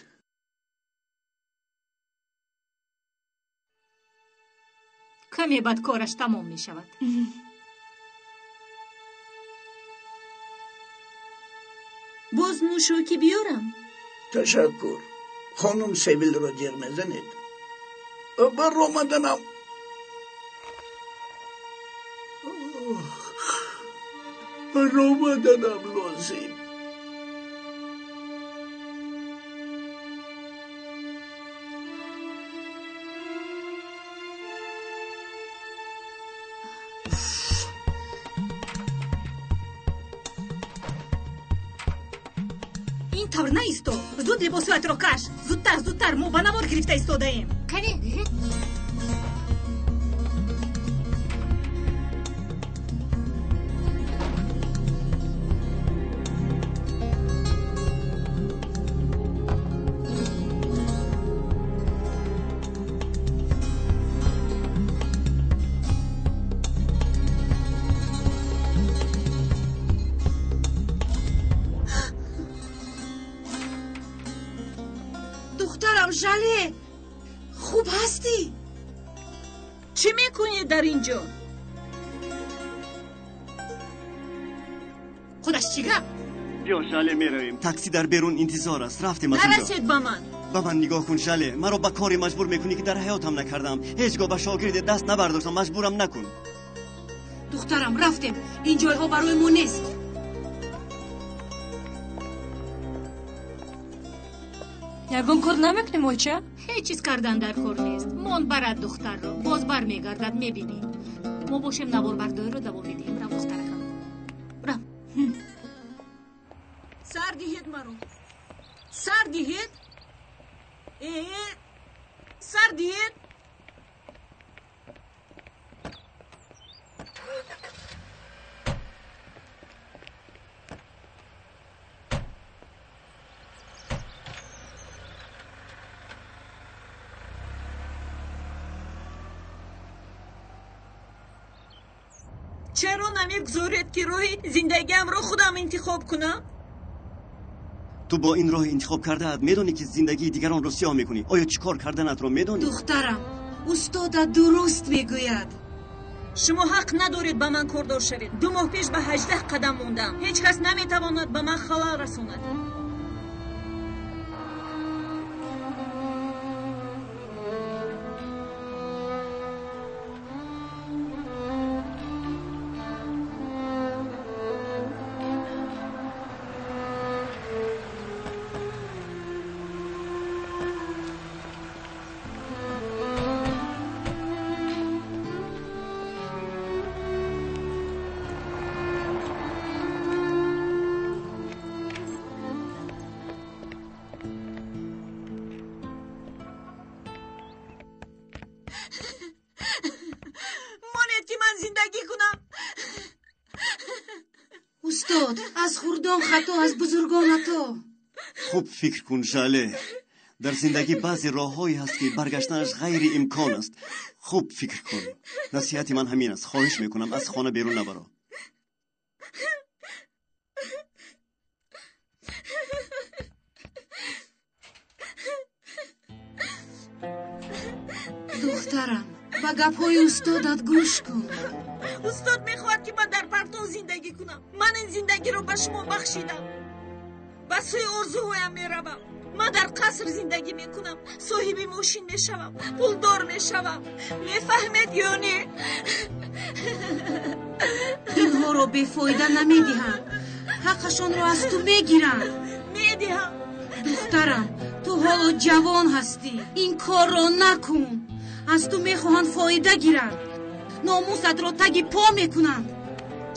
Каме баъд кораш тамом мешавад. Боз нӯшокӣ биёрам? Ташаккур. Хонум Севилро ҷеғ мезанед. Баромаданам. Баромаданам лозим. Ин тавр наисто. Зуд либосҳоятро каш. Зудтар, зудтар, мо ба навор гирифта истодаем. Кани? Духтарам Жале, хуб ҳастӣ? Чӣ мекунӣ дар ин ҷо? Худаш чӣ гап? Биё, Жале, меравем. Такси дар берун интизор аст. Рафтем аз инҷо. Нарасед ба ман. Ба ман нигоҳ кун, Жале. Маро ба коре маҷбур мекунӣ ки дар ҳаётам накардам. Ҳеҷ гоҳ ба шогирде даст набардоштам. Маҷбурам накун. Духтарам, рафтем. Ин ҷойҳо барои мо нест. Ягон кор намекунем, ойча? Ҳеҷ чиз кардан дар кор нест. Мон барад духтарро, боз бармегардад, мебинӣ. Мо бошем наворбардориро давом медиҳем. Рав, духтаракам, рав. Сар диҳед маро. Сар диҳед. Сар диҳед. Чаро намегузоред ки роҳи зиндагиамро худам интихоб кунам? Ту бо ин роҳи интихоб кардаат медонӣ ки зиндагии дигаронро сиёҳ мекунӣ. Оё чӣ кор карданатро медонӣ? Духтарам, устода дуруст мегӯяд. Шумо ҳақ надоред ба ман кордор шавед. 2 моҳ пеш ба 18 қадам мондам. Ҳеҷ кас наметавонад ба ман халал расонад. Устод, аз хурдон хато, аз бузургон ато. Хуб фикр кун, Жале. Дар зиндагӣ баъзе роҳҳое ҳаст ки баргаштанаш ғайриимкон аст. Хуб фикр кун. Насиҳати ман ҳамин аст. Хоҳиш мекунам, аз хона берун набаро. Духтарам, ба гапҳои устодат гӯш кун. Устод мехоҳад ки ман дар партов зиндагӣ кунам. Ман ин зиндагиро ба шумо бахшидам. Ба сӯи орзуҳоям меравам. Ман дар қаср зиндагӣ мекунам, соҳиби мошин мешавам, пулдор мешавам. Мефаҳмед ё не? Инҳоро бефоида намедиҳанд, ҳаққашонро аз ту мегиранд. Медиҳам. Духтарам, ту ҳоло ҷавон ҳастӣ, ин корро накун. Аз ту мехоҳанд фоида гиранд, номусатро таги по мекунанд.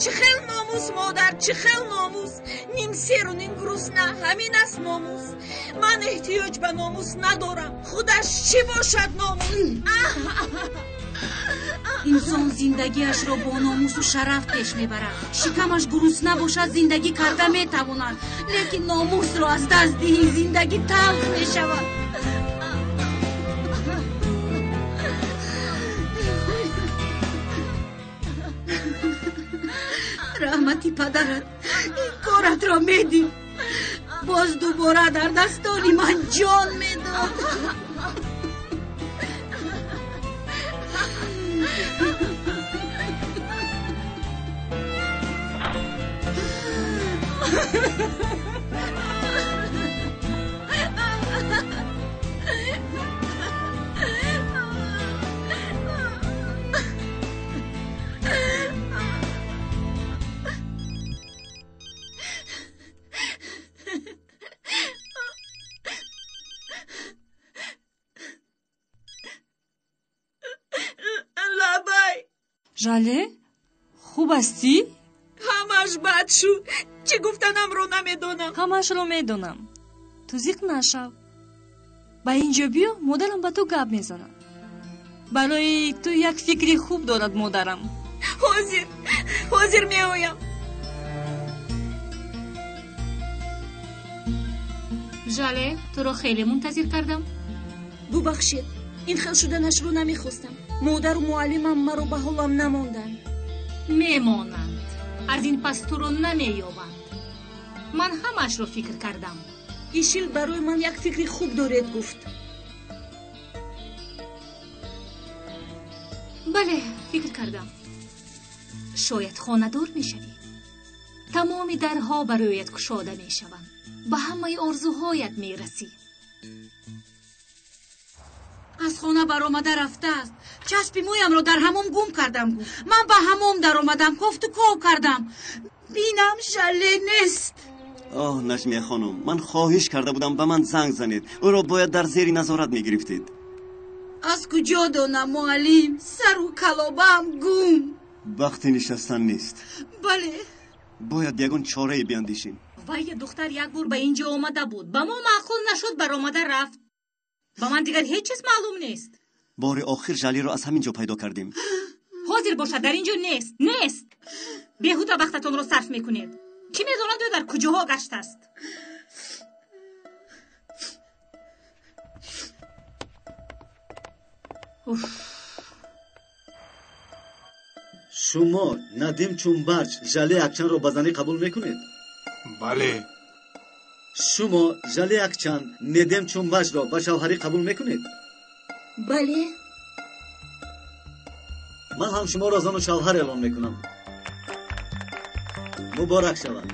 Чӣ хел номус, модар, чӣ хел номус? Ним серу ним гурусна, ҳамин аст номус. Ман эҳтиёҷ ба номус надорам. Худаш чӣ бошад номус? Инсон зиндагиашро бо номусу шараф пеш мебарад. Шикамаш гурусна бошад, зиндагӣ карда метавонад, лекин номусро аз даст диҳӣ, зиндагӣ талх мешавад. Раҳмати падарат ин коратро медид, боз дубора дар дастони ман ҷон медод. Жале, хуб ҳастӣ? Ҳамаш бад шуд. Чӣ гуфтанамро намедонам. Ҳамашро медонам. Ту зиқ нашав. Ба ин ҷо биё, модарам ба ту гап мезанад. Барои ту як фикри хуб дорад модарам. Ҳозир, ҳозир меоям. Жале, туро хеле мунтазир кардам. Бубахшед, ин хел шуданашро намехостам. Модару муаллимам маро ба ҳолам намонданд. Мемонанд. Аз ин пас туро намеёбанд. Ман ҳамаашро фикр кардам. Ишил барои ман як фикри хуб доред гуфт. Бале, фикр кардам. Шояд хонадор мешавӣ. Тамоми дарҳо бароят кушода мешаванд. Ба ҳамаи орзуҳоят мерасӣ. Аз хона баромада рафтааст. Часпи мӯямро дар ҳамом гум кардам. Ман ба ҳамом даромадам, кофту ков кардам. Бинам, Жале нест. Оҳ, Наҷмия хонум, ман хоҳиш карда будам ба ман занг занед. Ӯро бояд дар зери назорат мегирифтед. Аз куҷо донам, муаллим? Сару калобаам гум. Вақти нишастан нест. Бале. Бояд ягон чорае биандешем. Вай духтар як бор ба ин ҷо омада буд. Ба мо маъқул нашуд, баромада рафт. Ба ман дигар ҳеҷ чиз маълум нест. Бори охир Жалеро аз ҳамин ҷо пайдо кардем. Ҳозир бошад, дар ин ҷо нест. Нест. Беҳуда вақтатонро сарф мекунед. Кӣ медонад ӯ дар куҷоҳо гаштааст? Шумо Надим Чунбарч Жале Акчанро ба занӣ қабул мекунед? Бале. Шумо Жале Акчан Недем Чунбарчро ба шавҳарӣ қабул мекунед? Бале. Ман ҳам шуморо зану шавҳар эълон мекунам. Муборак шавад.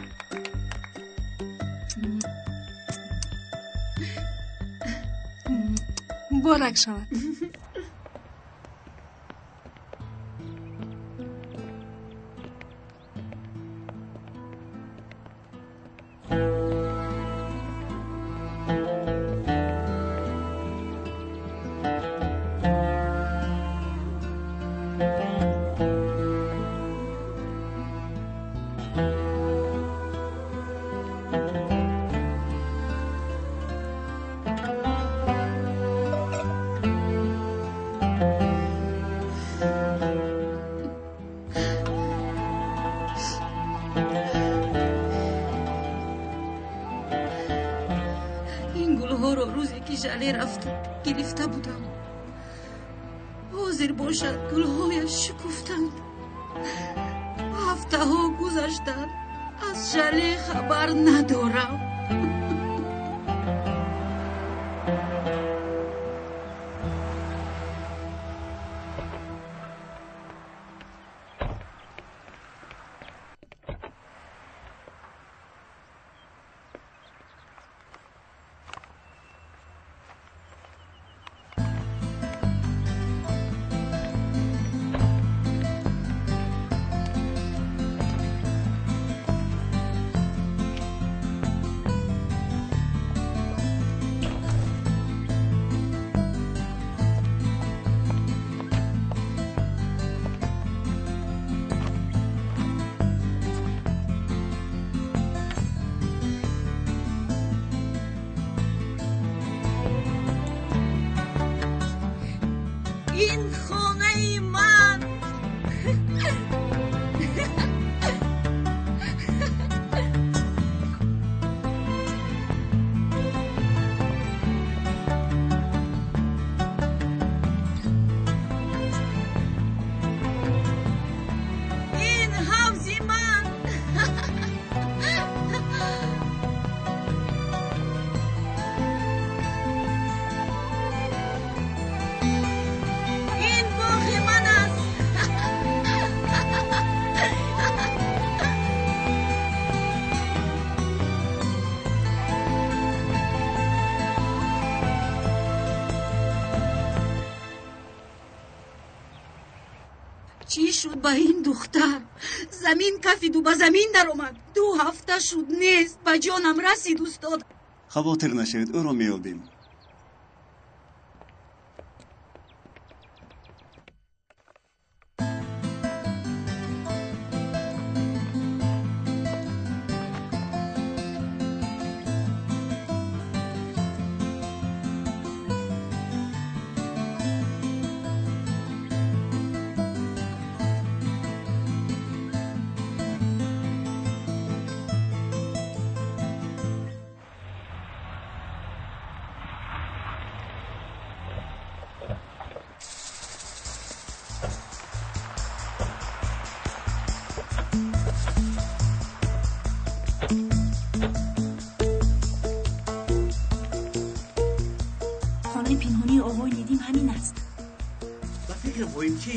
Муборак шавад. Жале рафта гирифта будам. Ҳозир бошад гулҳояш шукуфтанд. Ҳафтаҳо гузаштанд, аз Жале хабар надорам. Чӣ шуд ба ин духтар? Замин кафиду ба замин даромад. 2 ҳафта шуд нест, ба ҷонам расид устод. Хавотир нашавед, ӯро меёбем.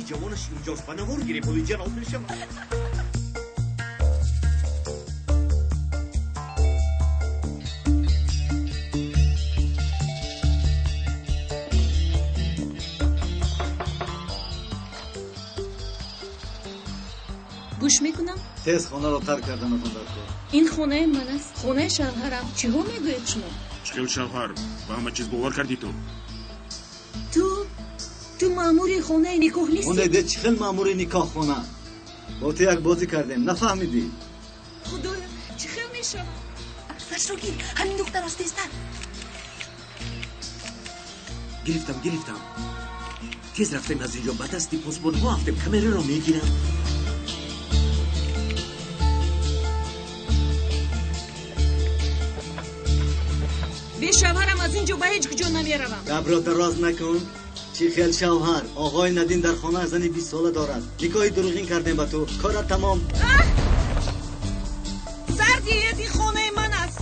Ҷавонаш инҷост, ба навор гирифт, ҳоли ҷаноб мешавад. Гӯш мекунам. Тез хонаро тарк карданатон дар кор. Ин хонаи ман аст, хонаи шавҳарам. Чиҳо мегӯед шумо? Чӣ хел шавҳар? Ба ҳама чиз бовар кардӣ ту? Ту маъмури хонаи никоҳ нестӣ? Хонде, чӣ хел маъмури никоҳхона? Бо ту як бозӣ кардем, нафаҳмидӣ? Худоё, чӣ хел мешавад? Аксашро гир, ҳамин духтар аст, тезтар. Гирифтам, гирифтам. Тез рафтем аз инҷо, ба дасти посбонҳо афтем, камераро мегирам. Бе шавҳарам аз инҷо ба ҳеҷ куҷо намеравам. Гапро дароз накун. Чӣ хел шавҳар? Оғои Надин дар хона зани 20 сола дорад. Никоҳи дурӯғин кардем ба ту. Корат тамом. Сар диҳед, ин хонаи ман аст.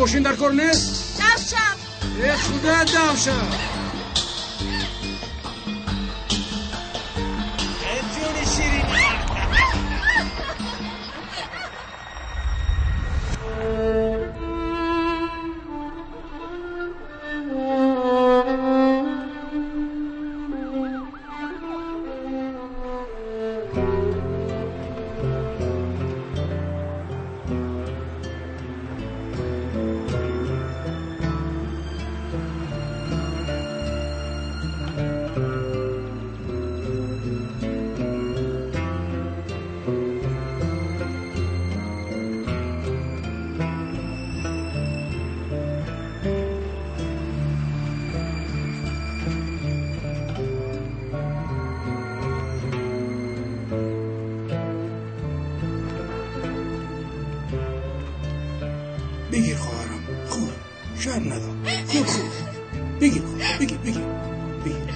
Мошин дар кор нест? Давшам! Э, худо давшам! Ҷони ширин! بگیر خواهرم، خور، شرم ندار، خور خور، بگیر خور، بگیر بگیر بگیر.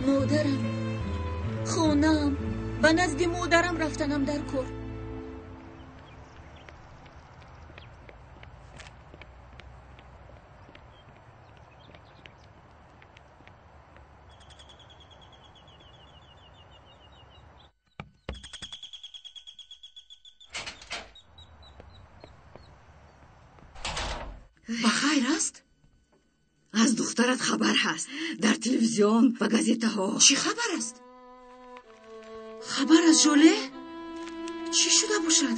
مادرم، خانه‌ام، به نزد مادرم رفتنم در کور. Ба хайр аст? Аз духтарат хабар ҳаст дар телевизион ва газетаҳо. Чӣ хабар аст? Хабар аз Жоле? Чӣ шуда бошад?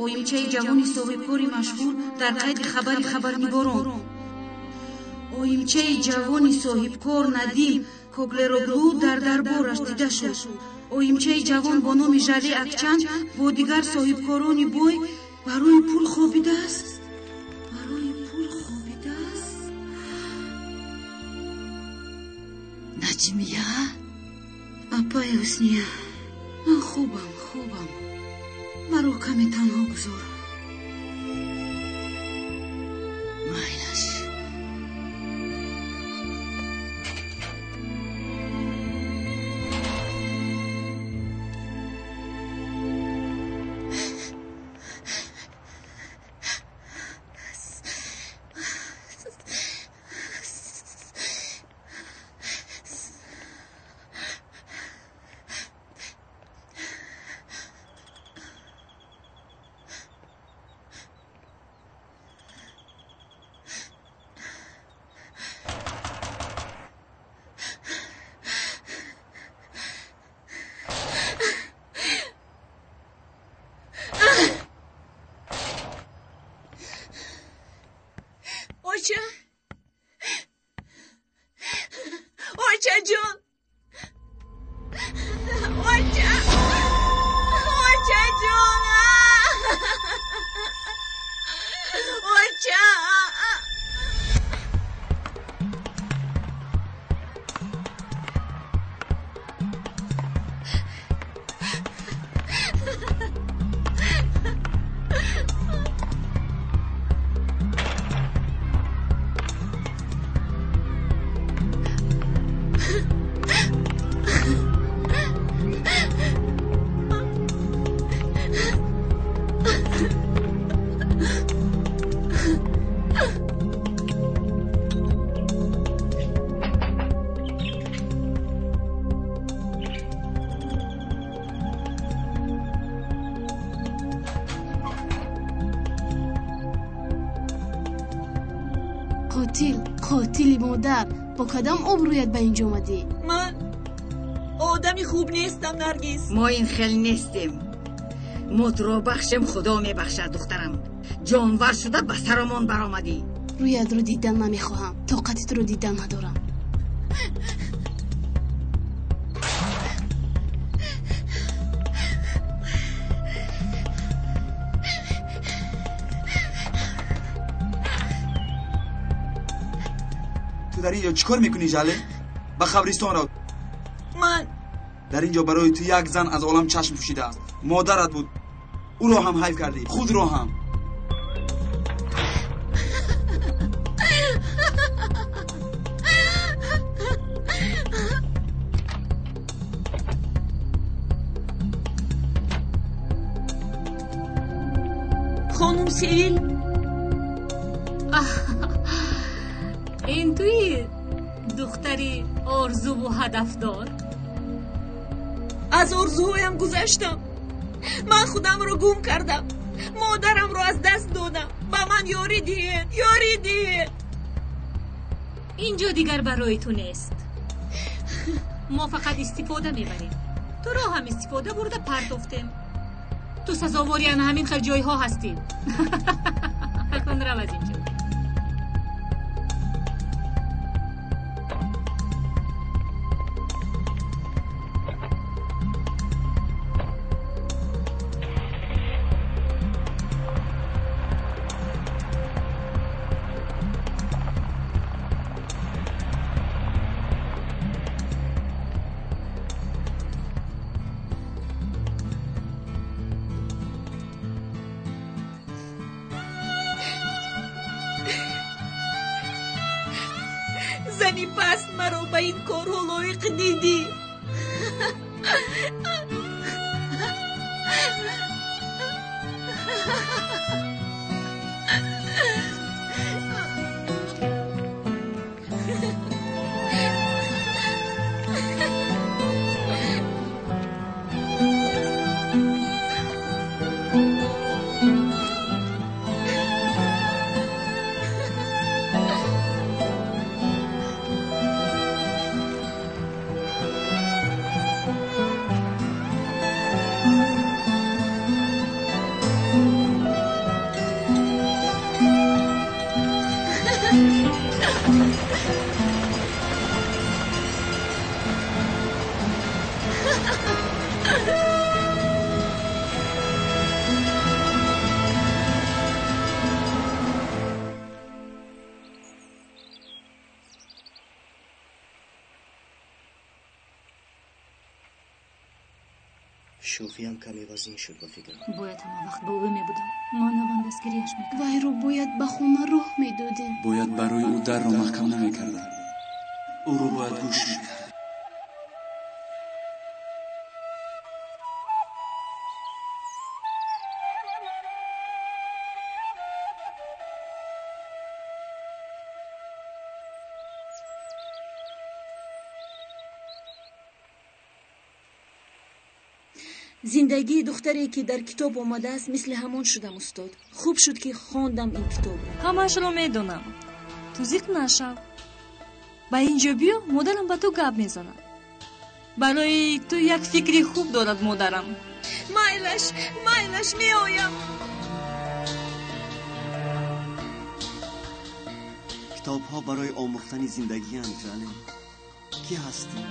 Оимчаи ҷавони соҳибкори машҳур дар қайди хабари хабарнигорон. Оимчаи ҷавони соҳибкор Надим Коглероглу дар дарбораш дида шуд. Оимчаи ҷавон бо номи Жале Акчан бо дигар соҳибкорони бой барои пул хобидааст. Барои пул хобидааст. Наҷмия? Апаи Ҳусния, ман хубам, хубам. Маро каме танҳо гузор. Майлаш. Оча, очаҷон, оча, очаҷон, оча. Қотил, қотили модар, бо кадом обрӯят ба инҷо омадӣ? Ман одами хуб нестам, Наргиз. Мо ин хел нестем. Мо туро бахшем, Худо мебахшад, духтарам. Ҷонвар шуда ба саромон баромадӣ. Рӯятро дидан намехоҳам, тоқати туро дидан надорам. Ту дар инҷо чӣ кор мекунӣ, Жале? Ба қабристон рав. Ман дар инҷо барои ту як зан аз олам чашм пӯшидааст. Модарат буд, ӯро ҳам ҳайф кардӣ, худро ҳам. Хонум Севил, ин туи духтари орзуву ҳадафдор? Аз орзуҳоям гузаштам. Ман худамро гум кардам, модарамро аз даст додам. Ба ман ёрӣ диҳед, ёрӣ диҳед. Инҷо дигар барои ту нест. Мо фақат истифода мебарем. Туро ҳам истифода бурда партофтем. Ту сазовори ана ҳамин хел ҷойҳо ҳастӣ. Акнун рав аз инҷо. Зани паст маро ба ин корҳо лоиқ дидӣ. Шӯхиам каме вазин шуд ба фикрам. Бояд ҳама вақт бо ӯ мебудам. Ман аввал дастгириаш мекардам. Вайро бояд ба хона роҳ медодем. Бояд барои ӯ дарро маҳкам намекардам. Ӯро бояд гӯш мекардам. Зиндагии духтаре ки дар китоб омадааст, мисли ҳамон шудам, устод. Хуб шуд, ки хондам ин китобро. Ҳамаашро медонам. Ту зиқ нашав. Ба ин ҷо биё, модарам ба ту гап мезанад. Барои ту як фикри хуб дорад модарам. Майлаш, майлаш, меоям. Китобҳо барои омӯхтани зиндагианд, Жале. Кӣ ҳастем?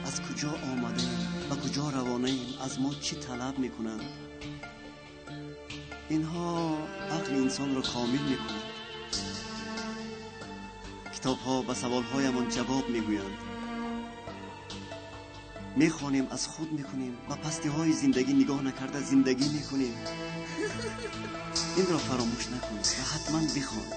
Аз куҷо омадаем? Ба куҷо равонаем? Аз мо чӣ талаб мекунанд? Инҳо ақли инсонро комил мекунанд. Китобҳо ба саволҳоямон ҷавоб мегӯянд. Мехонем, аз худ мекунем, ба пастиҳои зиндагӣ нигоҳ накарда зиндагӣ мекунем. Инро фаромӯш накун ва ҳатман бихон.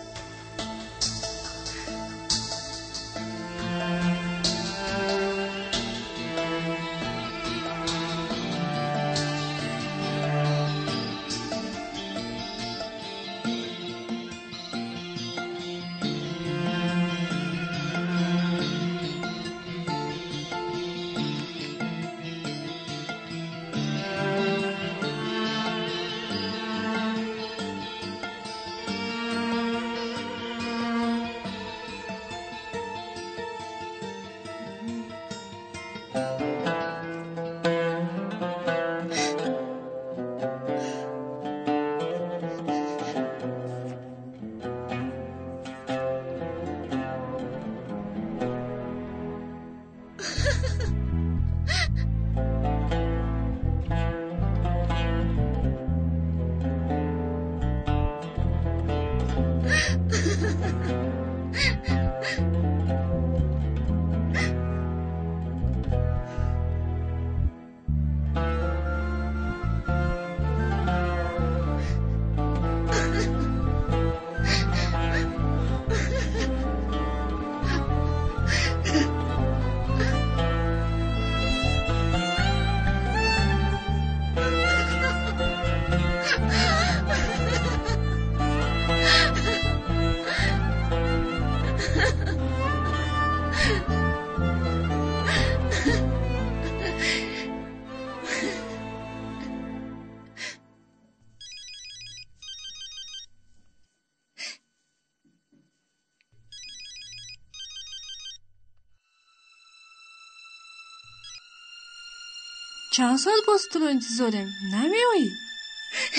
Чанд соат боз туро интизорем? Намеоӣ?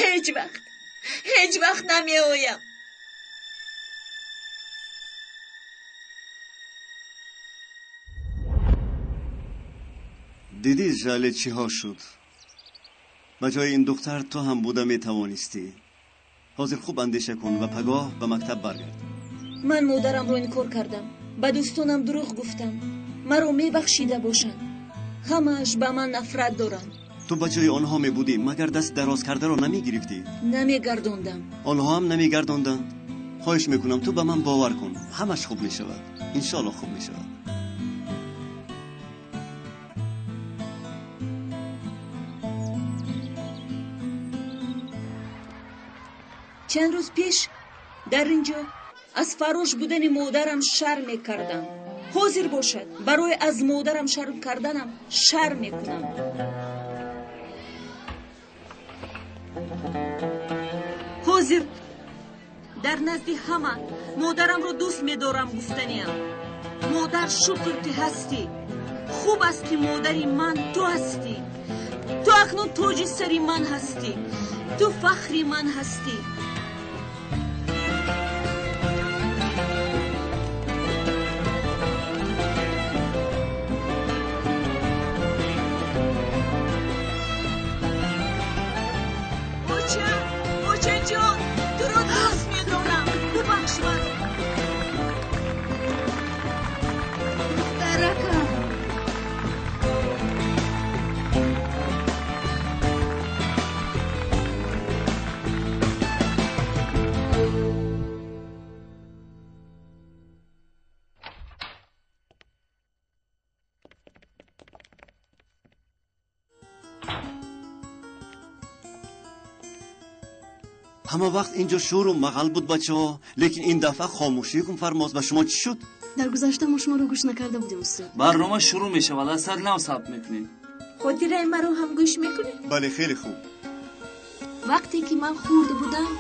Ҳеҷ вақт, ҳеҷ вақт намеоям. Дидӣ, Жале, чиҳо шуд? Ба ҷои ин духтар ту ҳам буда метавонистӣ. Ҳозир хуб андеша кун ва пагоҳ ба мактаб баргард. Ман модарамро инкор кардам, ба дӯстонам дурӯғ гуфтам. Маро мебахшида бошанд. Ҳамааш ба ман нафрат доранд. Ту ба ҷои онҳо мебудӣ, магар даст дароз кардаро намегирифтӣ? Намегардондам. Онҳо ҳам намегардонданд. Хоҳиш мекунам, ту ба ман бовар кун. Ҳамаш хуб мешавад. Иншоалло хуб мешавад. Чанд рӯз пеш дар ин ҷо аз фарош будани модарам шарм мекардам. Ҳозир бошад, барои аз модарам шарм карданам шарм мекунам. Ҳозир дар назди ҳама модарамро дӯст медорам гуфтаниам. Модар, шукр ки ҳастӣ. Хуб аст ки модари ман ту ҳастӣ. Ту акнун тоҷи сари ман ҳастӣ. Ту фахри ман ҳастӣ. Очаҷон, туро дӯст медорам. Бубахш маро. Духтаракам. Ҳама вақт инҷо шӯру мағал буд, бачаҳо, лекин ин дафъа хомӯшӣ ҳукмфармост. Ба шумо чӣ шуд? Дар гузашта мо шуморо гӯш накарда будем, устод. Барнома шурӯъ мешавад, аз сари нав сабт мекунем. Хотираи маро ҳам гӯш мекунед? Бале, хеле хуб. Вақте ки ман хурд будам.